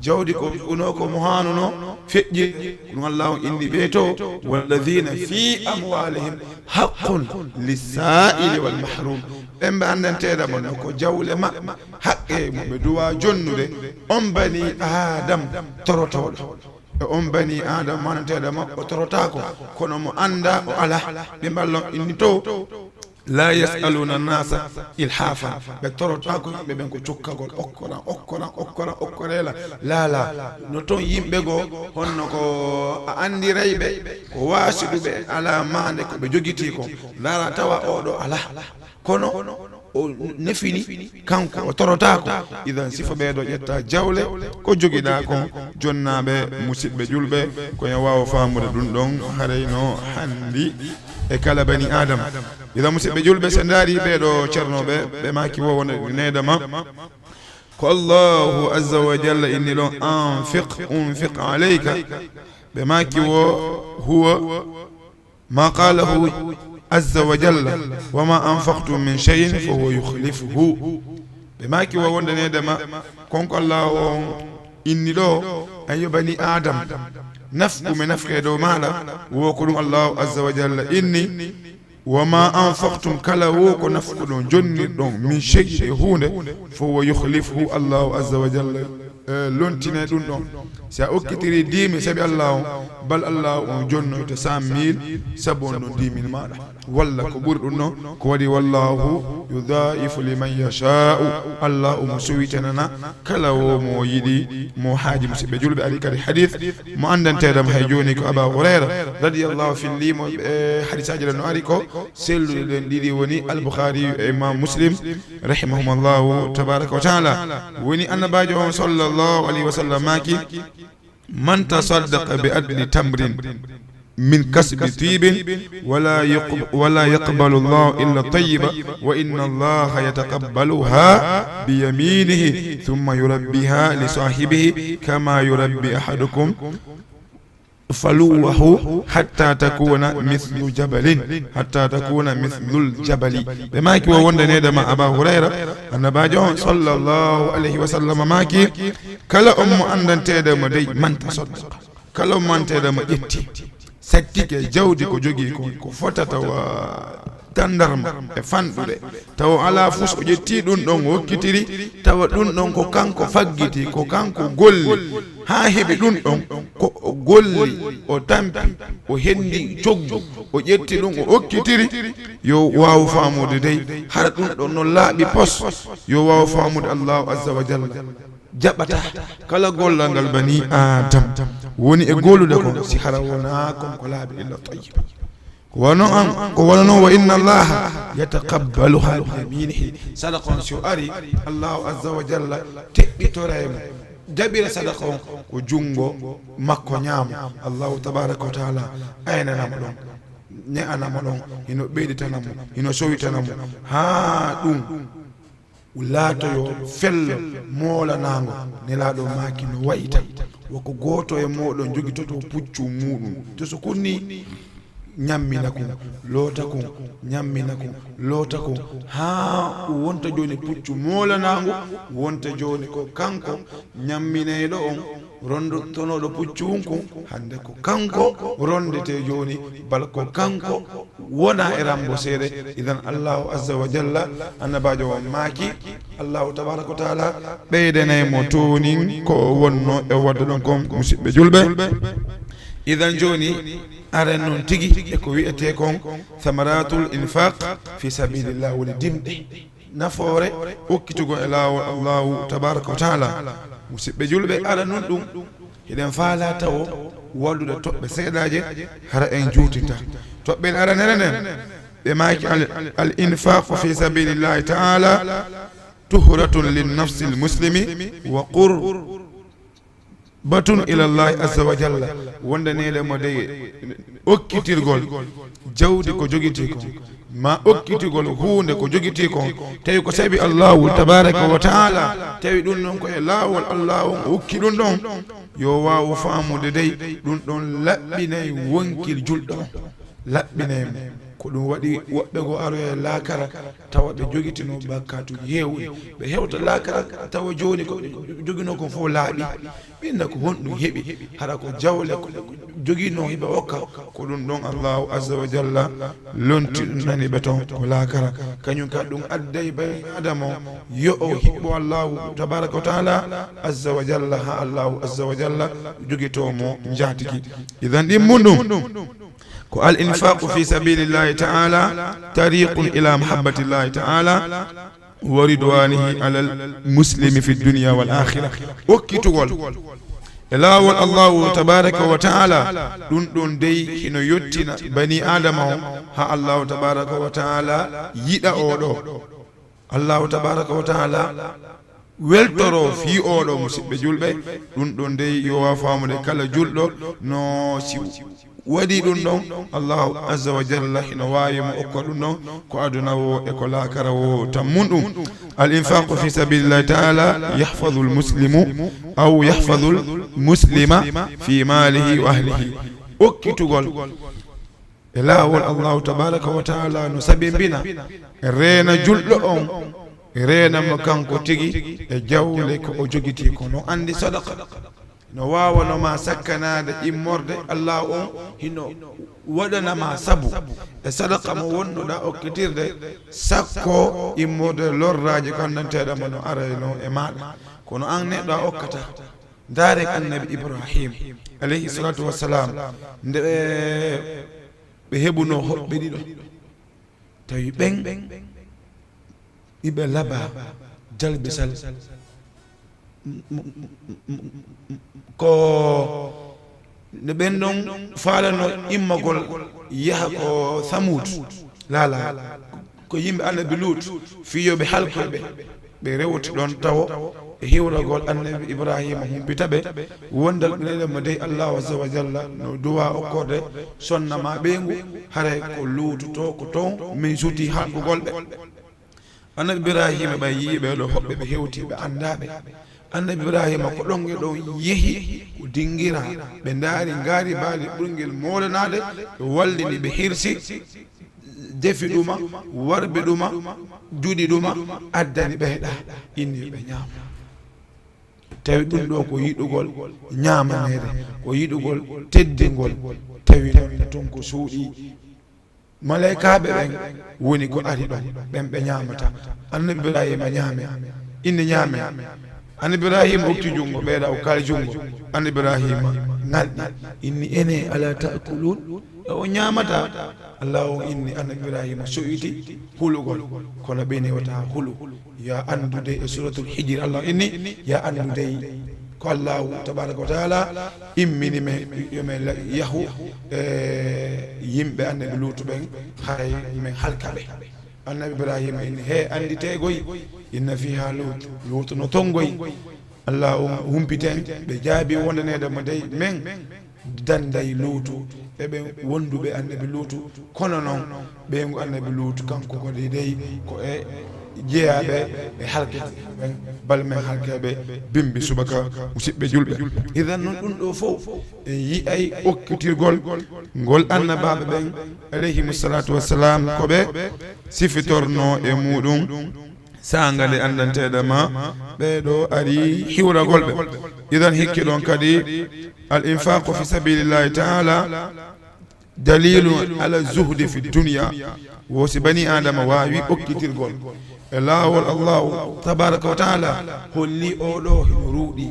jawdi ko uno ko mo haanuno feƴƴi. Ɗum Allahu inni ɓe to, walladhina fi amwalihim haqqun lissa'ili wal mahrum. Ɓen ɓe anndanteeɗa mo no ko jawle maɓɓe haqqe mo ɓe duwa jonnude. On bani Adam torotooɗo. E on bani Adam mananteeɗo ma o torotaako, kono mo annda o ala. Ɓe mballon inni to, la yas'aluna nasa ilhafan. Ɓe torotaako yimɓe ɓen ko cukkagol, okkoran, okkoran, okkoran, okkorela. Laala, no ton yimɓe goo, honno ko a anndirayɓe, ko waasiɗuɓe, ala maande ko ɓe jogitii ko. Ndaara tawa oɗo ala. Kono o nefini, kanko o torotaako. Idan sifo ɓeeɗo ƴetta jawle ko jogiɗaa kon. Jonnaaɓe, musiɓɓe julɓe, ko en waawa faamude ɗum ɗon haray no hanndi e kala bani Adam. Idan musiɓɓe julɓe, se ndaari ɓeeɗo cernooɓe, ɓe maaki wo wona needama. Ko Allahu azza wa jalla inni ɗon, anfiq unfiq alayka. Ɓe maaki wo huwa ما قاله عز وجل، وما أنفقتم من شيء فهو يخلفه. Ɓe maaki wo wonde needama, kon ko Allahu on inni ɗo, an yo bani Adam, nafqu mi nafqe dow maaɗa, wo ko ɗum Allahu azza wa jalla inni, wa ma anfaqtum, kala wo ko nafquɗon, jonnirɗon, min shay'in, e huunde, فهو يخلفه, Allahu azza wa jalla e, lontine ɗum ɗon. Si a okkitiri dix mille sabi Allah on, bal Allah on jonnoyto cent mille sabu on ɗon dix mille maaɗa. Walla ko ɓuri ɗum ɗon, ko waɗi, wallahu yudaifu liman yasha'u. Allah omo suwitanana kala wo mo yiɗi, mo haaji. Musiɓɓe julɓe, ari kadi hadith mo anndanteeɗam hay jooni ko Aba Hurayra radiyallahu fillimo e hadisaaji ɗen no ari ko selluɗe ɗen ɗiɗi woni Al-Bukhari e Imam Muslim rahimahumullahu tabaraka wa taala. Woni Annabaajo on sallallahu alayhi wa sallam maaki, man tasaddaqa bi adli tamrin min kasbi tibin wala yuq-, wala yaqbalu Allahu illa tayyiba wa inna Allaha yataqabbaluha bi yaminihi thumma yurabbiha li sahibihi kama yurabbi ahadukum فلوه حتى تكون مثل جبل، حتى تكون مثل الجبل. Ɓe maaki, wo wondaneede ma Aba Hurayra, Annabaajo on sallallahu alayhi wa sallam maaki, kala on mo anndanteede mo dey, من تصدق, kala on mo anndanteede mo ƴetti, sattike jawdi ko jogii kon, ko fotata wa tandarma e fanɗude, tawa o alaa fus, o ƴetti ɗum ɗon, o hokkitiri, tawa ɗum ɗon ko kanko faggiti, ko kanko golli, haa heɓi ɗum ɗon, ko o golli, o tampi, o hendi coggu, o ƴetti ɗum, o okkitiri, yo waaw faamude dey, hara ɗum ɗon no laaɓi pos, yo waaw faamude Allahu azza wa jalla jaɓata kala gollal ngal bani Adam woni e gollude kon, si hara wonaa kon ko laaɓi illa tayyiba. Ko wano an, ko wano non, وإن الله يتقبلها بيمينه. Sadaqa on si o ari, Allahu azza wa jalla teɓɓitoray mo, jaɓira sadaqa on ko junngo makko ñaamo. Allahu tabaraka wa taala aynana mo ɗon, ne'ana mo ɗon, hino ɓeyditana mo, hino sowitana mo, haa ɗum laatoyo fello moolanaango. Nelaaɗo maaki no wayita, woko gooto e mooɗon jogitoto puccu muuɗum, to so kunni, ñammina kun, loota kun, ñammina kun, loota kun, haa wonta jooni puccu moolanaango, wonta jooni ko kanko ñamminayɗo on, rondotonooɗo puccu hun kun, hannde ko kanko rondetee jooni, bal ko kanko wona e rambo seeɗa. Idan Allahu azza wa jalla, Annabaajo on maaki, Allahu tabaraka wa taala ɓeydanay mo toonin ko o wonno e wadde ɗon kon, musiɓɓe julɓe. Idan jooni, aren non tigi e ko wi'etee kon ثمرات الإنفاق في سبيل الله, woni dimɗe nafoore okkitugol e laawol Allahu tabaraka wa taala. Musiɓɓe julɓe, ara nun ɗum, hiɗen faalaa tawo wallude toɓɓe seeɗaaje, hara en juutinta. Toɓɓel aranere nden, ɓe maaki, الإنفاق في سبيل الله تعالى طهرة للنفس المسلم وقربة إلى الله عز وجل. Wonde neɗɗo mo dey okkitirgol jawdi ko jogitii kon, ma okkitirgol huunde ko jogitii kon, tawi ko sabi Allahu tabaraka wa taala, tawi ɗum ɗon ko e laawol Allahu on o okki ɗum ɗon, yo waawu faamude dey, ɗum ɗon laɓɓinay wonkil julɗo on, laɓɓinay mo. Ko ɗum waɗi woɓɓe goo aroya e laakara, tawa ɓe jogitino bakkaatu heewuɗi. Ɓe hewta laakara, tawa jooni ko ɓe joginoo kon fof laaɓi. Ɓe inna ko honɗum heɓi? Hara ko jawle ko ɓe joginoo hiɓe okka, ko ɗum ɗon Allahu azza wa jalla lonti nani ɓe ton ko laakara. Kañum ka ɗum adday bani Adama o yo o hiɓɓo Allahu tabaraka wa taala azza wa jalla, haa Allahu azza wa jalla jogitoo mo njaatigi. Idan ɗin mun ɗum ko الإنفاق في سبيل الله تعالى طريق إلى محبة الله تعالى ورضوانه على المسلم في الدنيا والآخرة. Okkitugol e laawol Allahu tabaraka wa taala, ɗum ɗon dey hino yottina bani Adama o haa Allahu tabaraka wa taala yiɗa oo ɗoo. Allahu tabaraka wa taala weltoroo fii oo ɗoo, musiɓɓe julɓe. Ɗum ɗon dey yo waaw faamude kala julɗo no si waɗi ɗum ɗon, Allahu azza wa jalla hino waawi mo okka ɗum ɗon ko aduna woo e ko laakara woo. Tammun ɗum, الإنفاق في سبيل الله تعالى يحفظ المسلم أو يحفظ المسلم في ماله وأهله. Okkitugol e laawol Allahu tabaraka wa taala no sabimbina reena julɗo on, reena mo kanko tigi e jawle ko o jogitii ko. No anndi sadaqa no waawa no ma sakkanaade immorde Allahu on, hino waɗana ma sabu e sadaqa mo wonnoɗaa okkitirde, sakko immorde lorraaji ko anndanteeɗa mo no arayno e maaɗa. Kono an neɗɗo a okkata. Ndaare Annabi Ibrahim alayhi salatu wassalam, nde ɓe, ɓe heɓunoo hoɓɓe ɗiɗo, tawi ɓen iɓe laba jalbisal, ko nde ɓen ɗon faalano immagol yaha ko Samud, laala ko yimɓe Annabi Lut, fii yo ɓe halkoy ɓe. Ɓe rewti ɗon tawo e hiwragol Annabi Ibrahima humpita ɓe, wondal ɓe neɗen mo dey Allahu azza wa jalla no duwa okkorde sonna ma ɓeyngu, haray ko luutotoo ko ton min sutii halkugol ɓe. Annabi Ibrahima ɓay yi'i ɓee ɗoo hoɓɓe ɓe hewti ɓe anndaa ɓe, Annabi Ibrahima ko ɗon e ɗon yehi, o dingira, ɓe ndaari ngaari baali ɓurngel moolanaade, ɓe wallini, ɓe hirsi, defi ɗuma, warɓe ɗuma, juɗi ɗuma, addani ɓeyɗa, inni yo ɓe ñaama. Tawi ɗum ɗo ko yiɗugol ñaamaneede, ko yiɗugol teddingol, tawi noon ne toon ko suuɗi. Malaykaaɓe ɓen woni ko ari ɗon, ɓen ɓe ñaamata. Annabi Ibrahima ñaame, inni ñaame. Annabi Ibrahima okki junngo, ɓeyɗa o kaali junngo. Annabi Ibrahima ŋalɗi, inni ene, ala ta'kulun? E on ñaamata? Allah on inni Annabi Ibrahima so'iti hulugol, kono ɓe newata hulu. Ya anndude e Suratul Hijri, Allah inni, ya anndude ko Allahu tabaraka wa taala immini men, yo men la-, yahu, e, yimɓe Annabi Luutu ɓen, haray men halka ɓe. Annabi Ibrahima inni, he, annditeegoy, inna fiha Luut, Luutu no tongoy. Allah on humpiten, ɓe jaabi wondaneede mo dey, men danday Luutu e ɓen wonduɓe Annabi Luutu, kono noon ɓeyngu Annabi Luutu kanko kadi dey ko e jeyaaɓe e halkeeɓe ɓen, bal men halkeeɓe bimbi subaka, musiɓɓe julɓe. Idan noon ɗum ɗo fof en yi'ay okkitirgol ngol annabaaɓe ɓen, alayhimu salatu wassalam, ko ɓe sifitorno e muɗum. Saanga nde anndanteeɗa ma, ɓee ɗo ari hiwragol ɓe. Idan hikki ɗon kadi, al infaqu fi sabilillahi ta'ala dalilun ala zuhdi fi dunya. Wo si bani Adama waawi okkitirgol e laawol Allahu tabaraka wa taala, holli oo ɗo hino ruuɗi.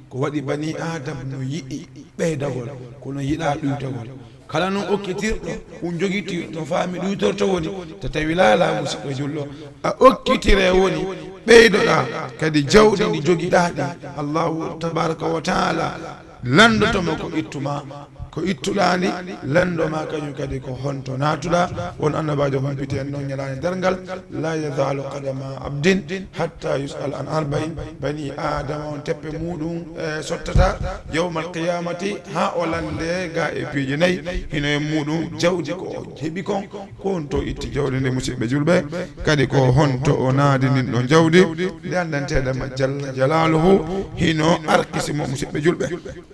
Ko waɗi bani Adam no yiɗi ɓeydagol, kono yiɗa ɗuytagol. Kala noon okkitirɗo, un jogitii no faami ɗuytorto woni, to tawi laalaa, musiɗɗo julɗo, a okkitire woni, ɓeydoɗaa kadi jawɗi ɗi jogiɗaa ɗi. Allahu tabaraka wa taala lanndotoma ko ittuma, ko ittuɗaa ndi, lanndo ma kañum kadi ko honto naatuɗaa. Won annabaajo humpiti en noon ñalaande darngal, la yazalu qadama abdin hatta yus'al an arba'in. Bani Adama on teppe muɗum, e, sottata yawmal qiyamati haa o lande ga e piiji nayi. Hino e muɗum jawdi ko o heɓi kon, ko on to itti jawdi ndi, musiɓɓe julɓe, kadi ko honto o naadi ndin ɗon jawdi, nde anndanteeɗa ma jalla jalaluhu hino arkisi mo, musiɓɓe julɓe.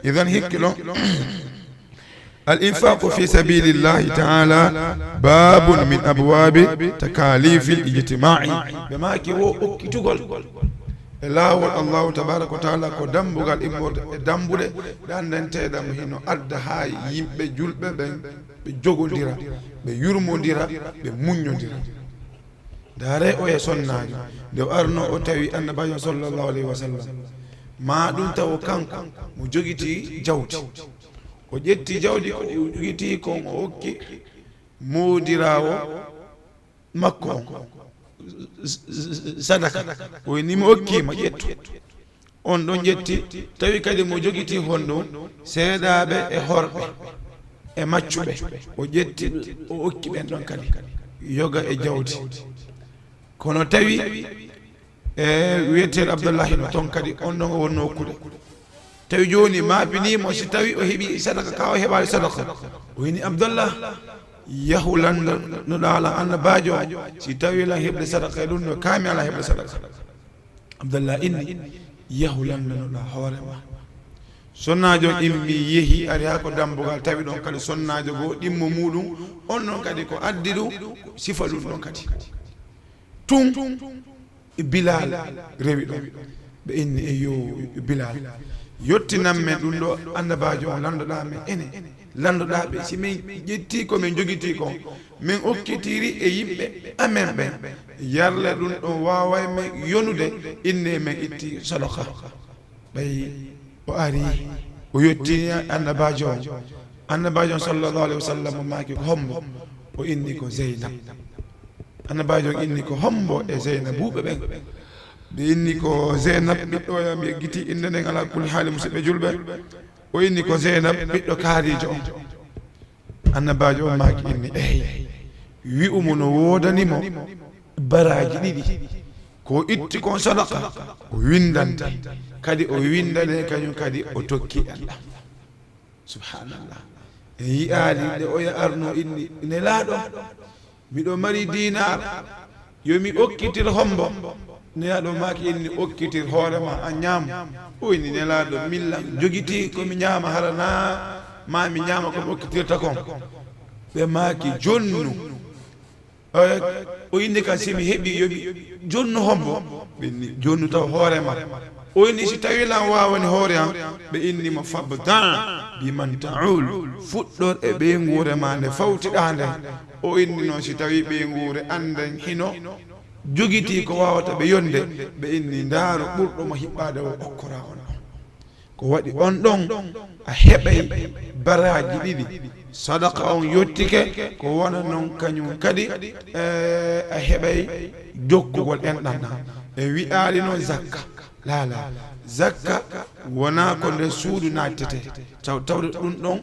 Idan hikki ɗon. Al infaqu fi sabilillahi ta'ala babun min abwabi takalifil ijtima'i. Ɓe maaki wo okkitugol e laawol Allahu tabaraka wa taala ko dambugal immorde e dambuɗe ɗe anndanteeɗa mo hino adda haa yimɓe julɓe ɓen ɓe jogondira, ɓe yurmondira, ɓe muññondira. Ndaare oya sonnaajo, nde o arno o tawi Annabajo sallallahu alayhi wa sallam, ma ɗum tawo kanko mo jogiti jawdi. O ƴetti jawdi ko o jogiti kon o okki moodiraawo makko on, s-, s-, s-, sadaka. O inni mo okki ma ƴettu. On ɗon ƴetti, tawi kadi mo jogiti honɗum, seeɗaaɓe e horɓe e maccuɓe. O ƴetti, o okki ɓen ɗon kadi yoga e jawdi. Kono tawi, e, wiyeteeɗo Abdullahi no ton kadi, on ɗon o wonno okkude. Tawi jooni maapinii mo, si tawi o heɓi sadaka ka o heɓaali sadaka. O inni, Abdallah, yahu lanndanoɗaa lan Annabajo on, si tawi lan heɓde sadaka e ɗum ɗo, ka mi alaa heɓde sadaka. Abdallah inni, yahu lanndanoɗaa hoore ma. Sonnaajo on immi, yehi, ari haa ko dambugal, tawi ɗon kadi sonnaajo goo, ɗimmo muɗum, on ɗon kadi ko addi ɗum, ko sifa ɗum ɗon kadi. Tun Bilal rewi ɗon. Ɓe inni, eyyo, Bilal, yottinan men ɗum ɗo Annabajo on, lanndoɗaa men ene, lanndoɗaa ɓe, si min ƴetti ko min jogiti kon, min okkitiri e yimɓe amen ɓen, yarle ɗum ɗon waaway men yonude, inne men itti sadaka. Ɓay o ari, o yettini Annabajo on. Annabajo on sallallahu alayhi wa sallam maaki ko hombo? O inni ko Zeynab. Annabajo on inni ko hombo e Zeynabuɓe ɓen? Ɓe inni ko Zeynab, ɓiɗɗo oya, mi eggiti innde nden, ala kulli haali, musiɓɓe julɓe. O inni ko Zeynab, ɓiɗɗo kaarijo on. Annabajo on maaki inni, eey, wi'u mo no woodani mo baraaji ɗiɗi. Ko o itti kon sadaka, o winndante. Kadi o winndane kañum kadi o tokki enɗam. Subhanallah. En yi'aali nde oya arno inni, Nelaaɗo, miɗo mari dinar, yo mi okkitir hombo? Nelaaɗo maaki, inni okkitir hoore ma, a ñaam. O inni Nelaaɗo, min lan jogitii ko mi ñaama, hara naa ma mi ñaama ko mi okkitirta kon? Ɓe maaki, jonnu. O inni kan, si mi heɓi, yoɓi jonnu hombo? Ɓe inni, jonnu taw hoore ma. O inni, si tawi lan waawani hoore an? Ɓe inni mo, fabda' biman ta'ul, fuɗɗor e ɓeynguure ma nde fawtiɗaa nden. O inni noon, si tawi ɓeynguure an nden hino jogitii ko waawata ɓe yonde, ɓe inni, ndaaro ɓurɗo mo hiɓɓaade o, okkora on ɗon. Ko waɗi on ɗon a heɓay baraaji ɗiɗi. Sadaka on yottike, ko wona noon kañum kadi, eh, a heɓay jokkugol enɗan ɗan. En wi'aali noon zakka. Laa, laa. Zakka wonaa ko nder suudu naattetee. Taw-, tawde ɗum ɗon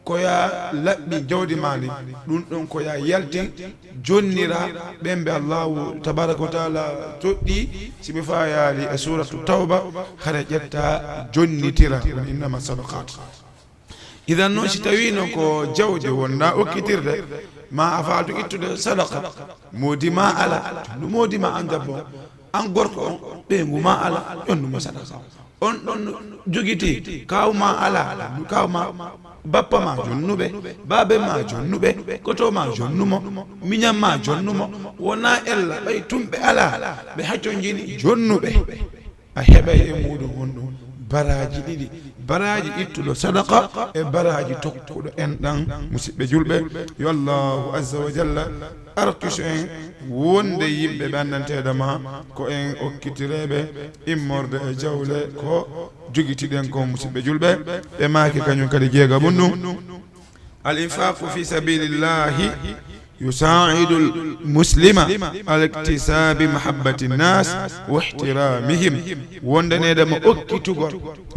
ko ya laɓɓi jawdi maa ndin, ɗum ɗon ko ya yaltin, jonnira ɓen ɓe Allahu tabaraka wa taala toɗɗi, si ɓe faayaali e suratu Tawba, hara ƴetta jonnitira, woni innama sadaqat. Idan noon, si tawi noon ko jawdi wonɗaa okkitirde, ma a faatu ittude sadaqa, moodi ma ala, jonnu moodi ma an debbo, an gorko on, ɓeyngu ma ala, jonnu mo sadaqa. On ɗon jogitii, kaaw ma ala, jonnu kaaw ma, bappa ma jonnuɓe, baabe ma jonnuɓe, koto ma jonnu mo, miñan ma jonnu mo, wonaa ella ɓay tumɓe ala, ɓe hacconjini jonnuɓe. A heɓay e muuɗum honɗum? Baraaji ɗiɗi, baraaji ittuɗo sadaqa e baraaji tokkuɗo enɗan. Musiɓɓe julɓe, yo Allahu azza wa jalla arkisu en wonde yimɓe ɓe anndanteeɗo ma ko en okkitireeɓe immorde e jawle ko jogitiɗen kon. Musiɓɓe julɓe, ɓe maaki kañum kadi jeega mum ɗum. Al infaqu fi sabilillahi yusaa'idu al muslima ala iktisabi mahabbati nnas wa ihtiramihim. Wondaneede mo okkitugol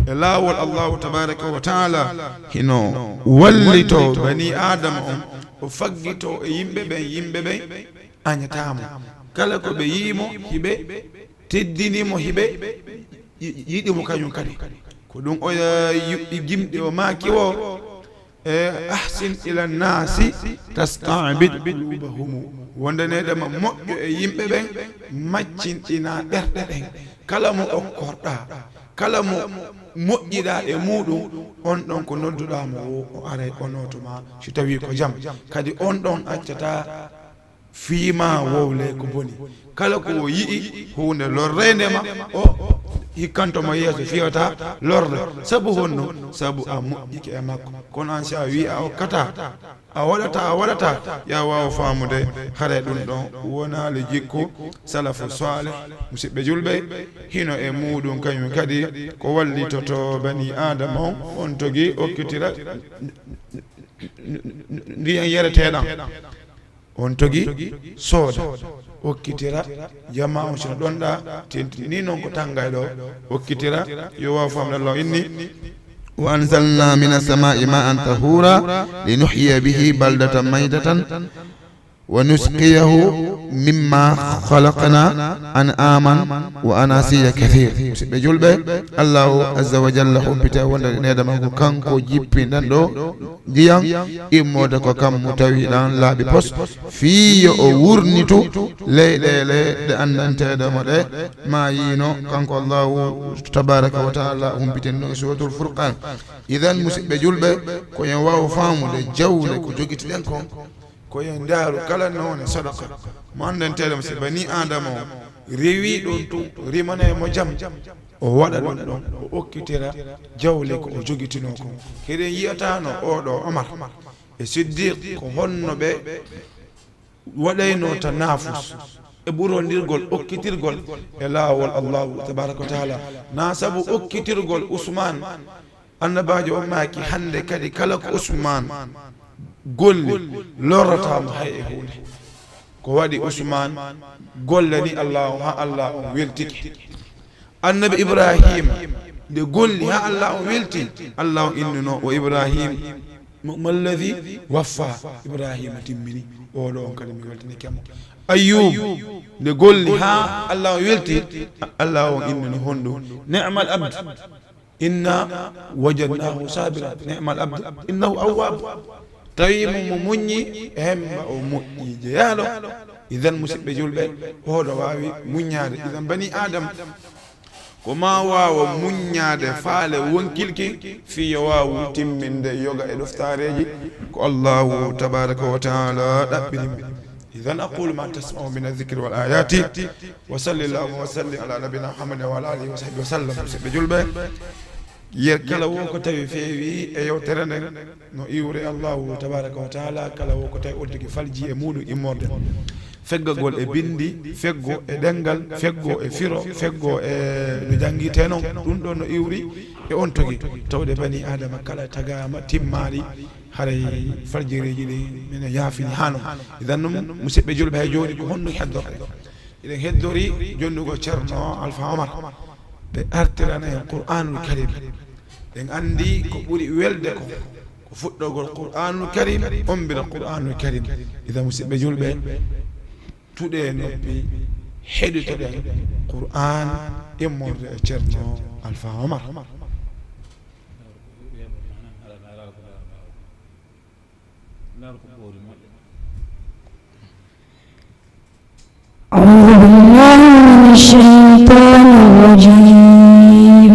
e laawol Allahu tabaraka wa taala hino wallito bani Adama on, o faggito e yimɓe ɓen, yimɓe ɓen añataa mo. Kala ko ɓe yi'i mo, hiɓe teddini mo, hiɓe yi-, yiɗi mo kañum kadi. Ko ɗum o ya-, yuɓɓi gimɗi o maaki o, e, "Ahsin ila nnaasi tasta'bid qulubahumu." Wondaneede ma moƴƴo e yimɓe ɓen, maccinɗinaa ɓerɗe ɗen. Kala mo okkorɗaa, kala mo moƴƴiɗaa e muuɗum, on ɗon ko nodduɗaa mo o, o aray o nooto ma, si tawii ko jam. Kadi on ɗon accataa fii maa wowle ko boni. Kala ko o yi'i huunde lorreende ma, o hikkanto mo yeeso fii wata lorre. Sabu honno? Sabu a moƴƴike e makko. Kono an, si a wi'i a okkataa, a waɗataa, a waɗataa, yo a waaw faamude, haray ɗum ɗon wonaali jikku salafu saalih. Musiɓɓe julɓe, hino e muuɗum kañum kadi ko wallitoto bani Aadama on, on togi okkitira ndiyan yareteeɗan. On togi sooda, okkitira, jama on sino ɗonɗa, tenti ni non ko tangay ɗo, okkitira, yo waaw famde Allah inni, "Wa anzalna mina samai ma'an tahura, linuhyiya bihi baldatan maytatan, wa nusqiyahu mimma khalaqna an'aman wa anasiya kathir." Musiɓɓe julɓe, Allahu azza wa jalla humpita wonde needa makko kanko jippinɗan ɗo ndiyam immorde ko kammu tawiɗan laaɓi pos, fii yo o wurnitu leyɗeele ɗe anndanteeɗo mo ɗe maayino. Kanko Allahu tabaraka wa taala humpitino e suratul Furqan. Idan, musiɓɓe julɓe, ko en waaw faamude jawle ko jogitiɗen kon, ko en ndaaru kala noone sadaqa mo anndanteeɗo mo, si bani Aadama o rewi ɗum tun, rimanay mo jam, o waɗa ɗum ɗon, o okkitira jawle ko o jogitinoo kon. Hiɗen yi'ataano oo ɗoo Omar e Siddiq ko honno ɓe waɗaynoo tanafus e ɓurondirgol okkitirgol e laawol Allahu tabaraka wa taala. Naa sabu okkitirgol Usmaan, Annabaajo on maaki, hannde kadi kala ko Usmaan golli, lorrataa mo hay e huunde. Ko waɗi Usmaan gollani Allah on, haa Allah on weltike. Annabi Ibraahiima nde golli haa Allah on welti, Allah on innuno, "Wa Ibraahiim, ma alladhi waffa?" Ibraahiima timmini, oo ɗoo on kadi mi weltinike mo. Ayyuub nde golli haa Allah on welti, Allah on innuno honɗum? "Ni'mal abd, inna wajadnahu sabira, ni'mal abd, innahu awwab." Tawi mo, mo muññi, hemba o moƴƴi jeyaaɗo. Idan, musidɓe julɓe, oɗo waawi muññaade. Idan, bani Aadama ko maa waawa muññaade faale wonkilki fii yo waawu timminde yoga e ɗoftaareeji ko Allahu tabaaraka wa taala ɗaɓɓiri mo. Idan, aqulu ma tasma'u min adh-dhikri wal ayati, wa sallallahu wa sallim ala nabiyyina Muhammadin wa ala alihi wa sahbihi wa sallam. Musidɓe julɓe, yer kala wo ko tawi feewi e yewtere nden, no iwre Allahu tabaaraka wa taala, kala wo ko tawi oddike falji e muuɗum immorde. Feggagol e binndi, feggo e ɗemngal, feggo e firo, feggo e no janngitee non, ɗum ɗo no iwri e on togi. Tawde bani Aadama kala tagaama, timmaali, haray faljireeji ɗi mine yaafini haa non. Idan non, musidɓe julɓe, hay jooni ko honɗum heddorɗen? Eɗen heddori jonnugol Ceerno Alfa Omar. Ɓe artirana en Qur'aanul Kariim. Eɗen anndi ko ɓuri welde ko, ko fuɗɗogol Qur'aanul Kariim, ommbira Qur'aanul Kariim. Idan, musidɓe julɓe, tuɗe noppi, heɗitoɗen Qur'aan immorde e Ceerno Alfa Omar. أعوذ بالله من الشيطان الرجيم.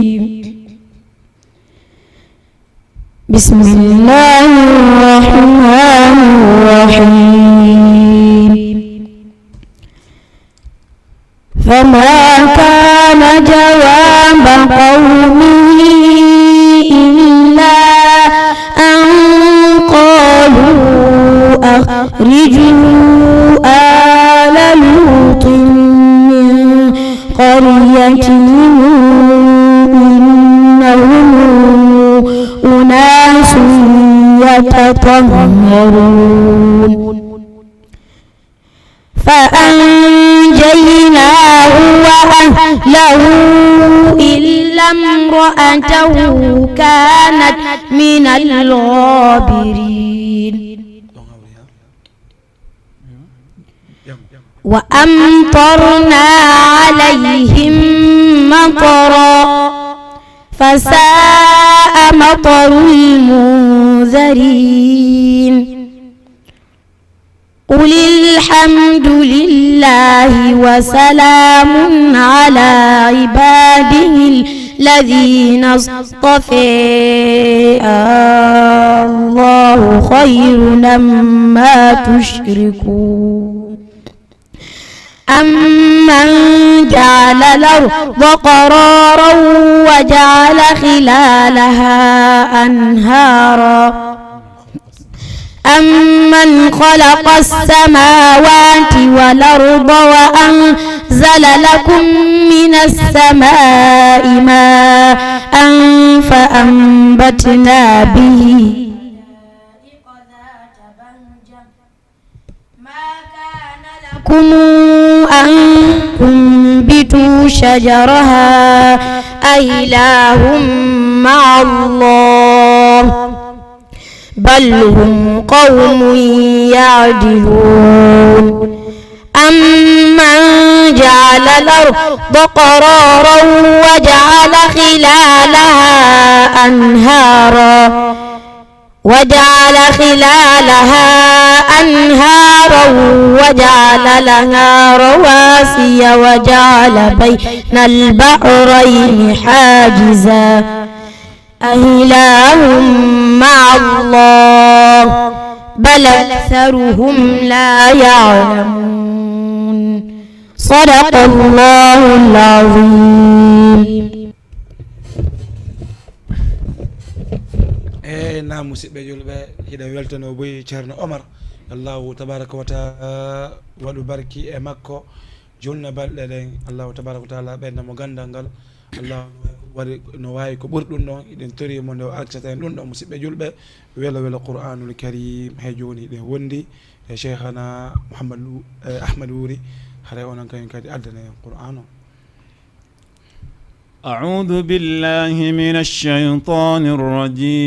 بسم الله الرحمن الرحيم. فما كان جواب قومه إلا أن قالوا أخرجوا آل لوط من قريتهم إنهم أناس يتطهرون. فأنجيناه وأهله إلا امرأته كانت من الغابرين. وأمطرنا عليهم مطرا فساء مطر المنذرين. قل الحمد لله وسلام على عباده الذين اصطفى، الله خير أما تشركون. أمن جعل الأرض قرارا وجعل خلالها أنهارا، أمن خلق السماوات والأرض وأنزل لكم من السماء ماء فأنبتنا به. ما كان لكم أن تنبتوا شجرها أإله مع الله، بل هم قوم يعدلون. أمن جعل الأرض قرارا وجعل خلالها أنهارا، وجعل خلالها أنهارا وجعل لها رواسي وجعل بين البحرين حاجزا، أإله مع الله، بل أكثرهم لا يعلمون. صدق الله العظيم. Eey, naam, musidɓe julɓe, hiɗen weltanoo buy Ceerno Omar. Allahu tabaaraka wa taala waɗu barki e makko, julna balɗe ɗen. Allahu tabaaraka wa taala ɓeyda mo ganndal ngal. Allahu waɗi no waawi ko ɓuri ɗum ɗon. Hiɗen torii mo nde o arksata en ɗum ɗon, musidɓe julɓe. Welo welo Qur'aanul Kariim. He jooni hiɗen wondi e Cheikhana Mouhamadou, eh, Ahmad Wuri. Haray onon kañum kadi addana en Qur'aan o. أعوذ بالله من الشيطان الرجيم.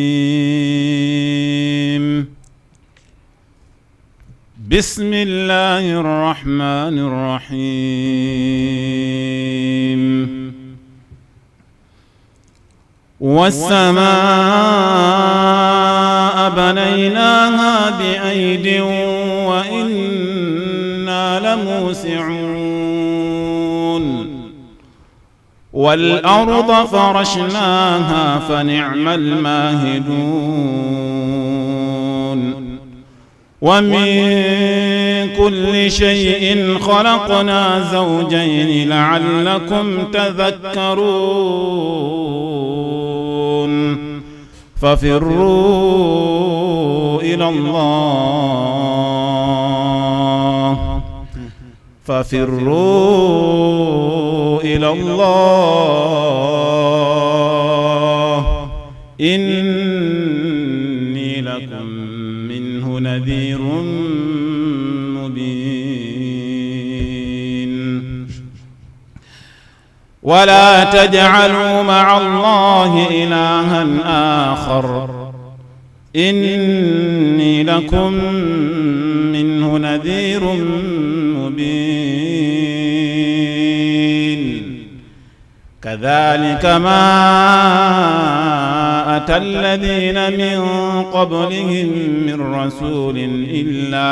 بسم الله الرحمن الرحيم. والسماء بنيناها بأيد وإنا والأرض فرشناها فنعم الماهدون. ومن كل شيء خلقنا زوجين لعلكم تذكرون. ففروا إلى الله. ففروا إلى الله. إني لكم منه نذير مبين. ولا تجعلوا مع الله إلها آخر. إني لكم منه نذير مبين. كذلك ما أتى الذين من قبلهم من رسول إلا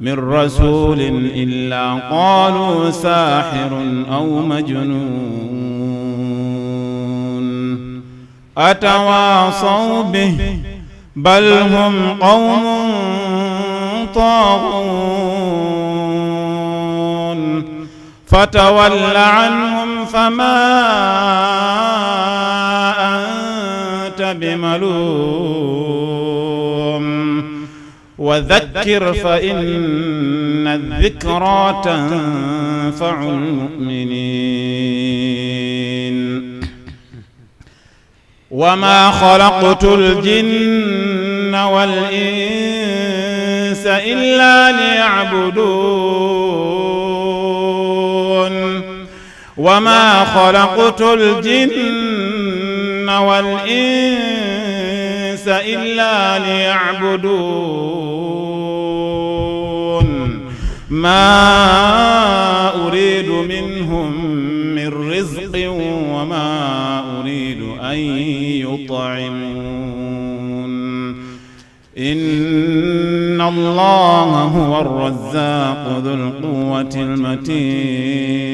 من رسول إلا قالوا ساحر أو مجنون. أتواصوا به بل هم قوم طاغون. فتول عنهم فما أنت بملوم. وذكر فإن الذكرى تنفع المؤمنين. وما خلقت الجن والإنس إلا ليعبدون. وما خلقت الجن والإنس إلا ليعبدون. ما أريد منهم من رزق وما أريد أن يطعمون. إن الله هو الرزاق ذو القوة المتين.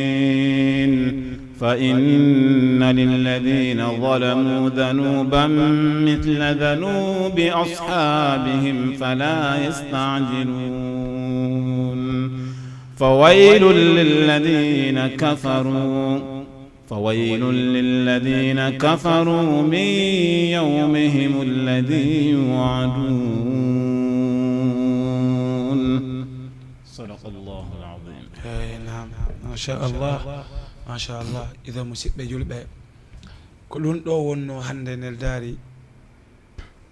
فإن للذين ظلموا ذنوبا مثل ذنوب أصحابهم فلا يستعجلون. فويل للذين كفروا فويل للذين كفروا من يومهم الذي يوعدون. صدق الله العظيم. Eey, naam. Machallah. Machallah. Idan, musidɓe julɓe, ko ɗum ɗo wonno hannde neldaari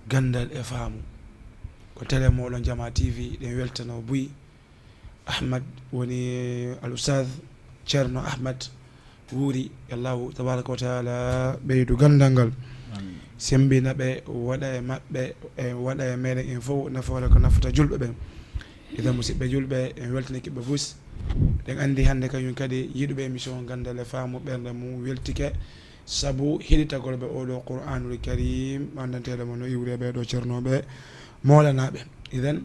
Ganndal e Faamu. Ko télé mooɗon Jamaa T V, ɗen weltano buy. Ahmad woni al Ustaaz Ceerno Ahmad Wuuri. Allahu tabaaraka wa taala ɓeydu ganndal ngal, semmbina ɓe, waɗa e maɓɓe, e waɗa e meɗen en fof nafoore ko nafata julɓe ɓen. Idan, musidɓe julɓe, en weltinike ɓe fof. Ɗen anndi hannde kañum kadi yiɗuɓe émission Ganndal e Faamu ɓernde mum weltike, sabu heɗitagol ɓe oo ɗoo Qur'aanul Kariim, anndanteeɗo mo no iwri e ɓee ɗoo ceernooɓe moolanaaɓe. Idan,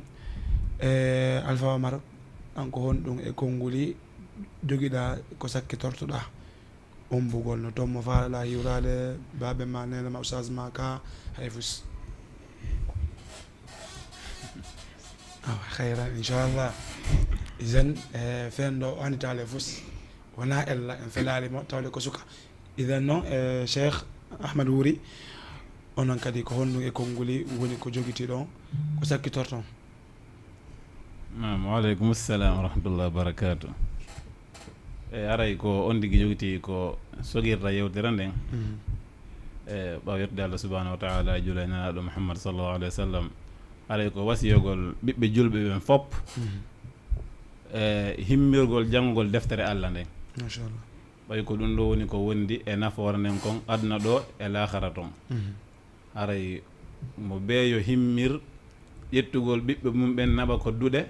e Alfa Omar, an ko honɗum e konnguli jogiɗaa ko sakkitortoɗaa? Umbugol no toon mo faalaɗaa hiwraade, baaɓe ma, neene ma, ustaas ma ka, hay fus. Awa, hayran, inchallah. Idan, e feen ɗo o annditaale fus, wonaa ella, en felaali mo, tawde ko suka. Idan noon, e Cheikh Ahmad Wuuri, onon kadi ko honɗum e konnguli woni ko jogitiɗon, ko sakkitorton? Naam, waaleykum salam wa rahmatullahi wa barakatuh. E aray ko on tigi jogiti ko sogirta yewtere nden. E ɓaawo yettude Allah subhanahu wa taala, juula e Nelaaɗo Muhammad sallallahu alaihi wa sallam, aray ko wasiyogol ɓiɓɓe julɓe ɓen fop e himmirgol janngugol deftere Allah nden. Machallah. Ɓay ko ɗum ɗo woni ko wondi e nafoore nden kon aduna ɗo e laakhara ton. Haray mo beeyo himmir ƴettugol ɓiɓɓe mum ɓen naɓa ko duɗe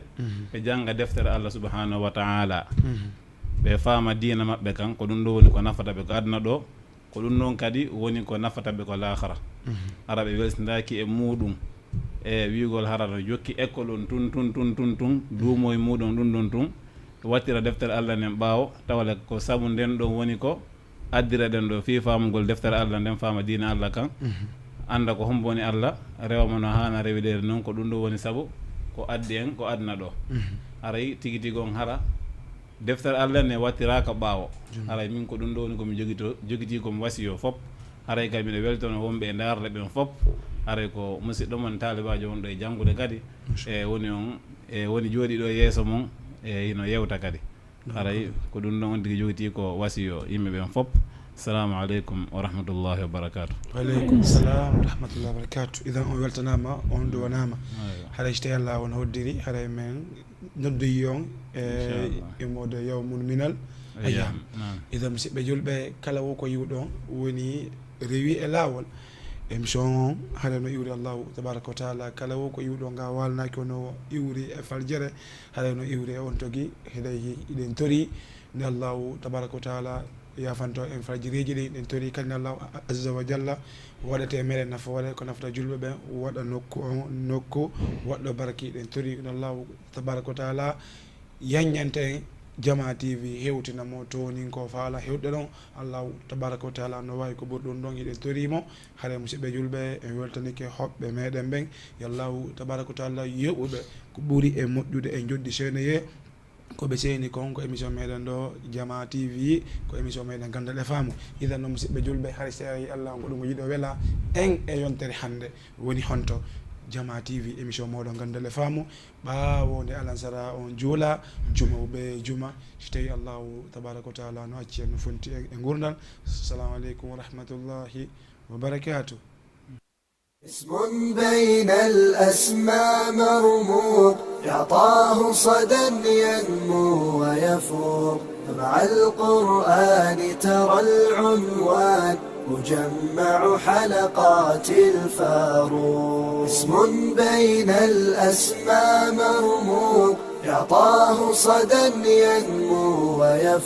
ɓe jannga deftere Allah subhanahu wa taala, ɓe faama diina maɓɓe kan, ko ɗum ɗo woni ko nafata ɓe ko aduna ɗo, ko ɗum ɗon kadi woni ko nafata ɓe ko laakhara. Ara ɓe welsindaaki e muɗum e wi'ugol hara no jokki école on tun tun tun tun tun, duumo e muɗum ɗum ɗon tun, wattira deftere Allah nden ɓaawo, tawale ko sabu nden ɗon woni ko Addiraɗen ɗo fii faamugol deftere Allah nden, faama diina Allah kan, annda ko hombo woni Allah, rewa mo no haana rewideede non. Ko ɗum ɗum woni sabu ko addi en ko aduna ɗo. Haray tigi tigi on hara deftere Allah nde wattiraaka ɓaawo. Haray min ko ɗum ɗo woni ko mi jogito, jogitii ko mi wasiyo fop. Haray kay miɗo weltono wonɓe e ndaarde ɓen fop. Haray ko musiɗɗo mon taalibaajo wonɗo e janngude kadi. E woni on, e woni jooɗiiɗo e yeeso mon, e hino yewta kadi. Haray ko ɗum ɗon on tigi jogitii ko wasiyo yimɓe ɓen fop. Assalamu aleykum wa rahmatullahi wa barakatuh. Wa aleykum salam wa rahmatullahi wa barakatuh. Idan on weltanaama, on duwanaama. Aywa. Haray so tawii Allah on hoddiri, haray men noddoyi on e Inchallah. E mode yawmul minal Ayyam. Ayyam. Naam. Idan musiɗɓe julɓe, kala wo ko yiwɗon woni rewi e laawol. Émission on haray no iwri Allahu tabaraka wa taala, kala wo ko iwɗo nga walnaki ono iwri e faljere, haray no iwri e on togi. Hiɗen, hiɗen tori nde Allahu tabaraka wa taala yafanto en faljireeji ɗin. Ɗen tori kadi nde Allahu azza wa jalla waɗete meɗen nafoore ko nafata julɓe ɓen, waɗa nokku on nokku waɗɗo barki. Ɗen tori nde Allahu tabaraka wa taala yanñante en Jama T V, hewtina mo townin ko faala hewde ɗon. Allahu tabaraka wa taala no waawi ko ɓuri ɗum ɗon, hiɗen tori mo. Haray musiɗɓe julɓe, en weltanike hoɓɓe meɗen ɓen. Yo Allahu tabaraka wa taala yoɓuɓe ko ɓuri e moƴƴude e njoɓdi seeneyee. Ko ɓe seeni kon ko émission meɗen ɗo, Jama T V, ko émission meɗen Ganndal e Faamu. Idan non musiɗɓe julɓe, haray so tawii Allah on ko ɗum o yiɗo wela en e yontere hannde. Woni honto? Jama T V, émission moɗon Ganndal e Faamu. Ɓaawo nde alansara on juula, juma o ɓe juma, so tawii Allahu tabaraka wa taala no acci en, no fonti en e ngurndan. Assalamu aleykum wa rahmatullahi wa barakatuh. اسم بين الأسماء مرموق، يعطاه صدى ينمو ويفوق. مع القرآن ترى العنوان، مجمع حلقات الفاروق. اسم بين الأسماء مرموق، يعطاه صدى ينمو ويفوق.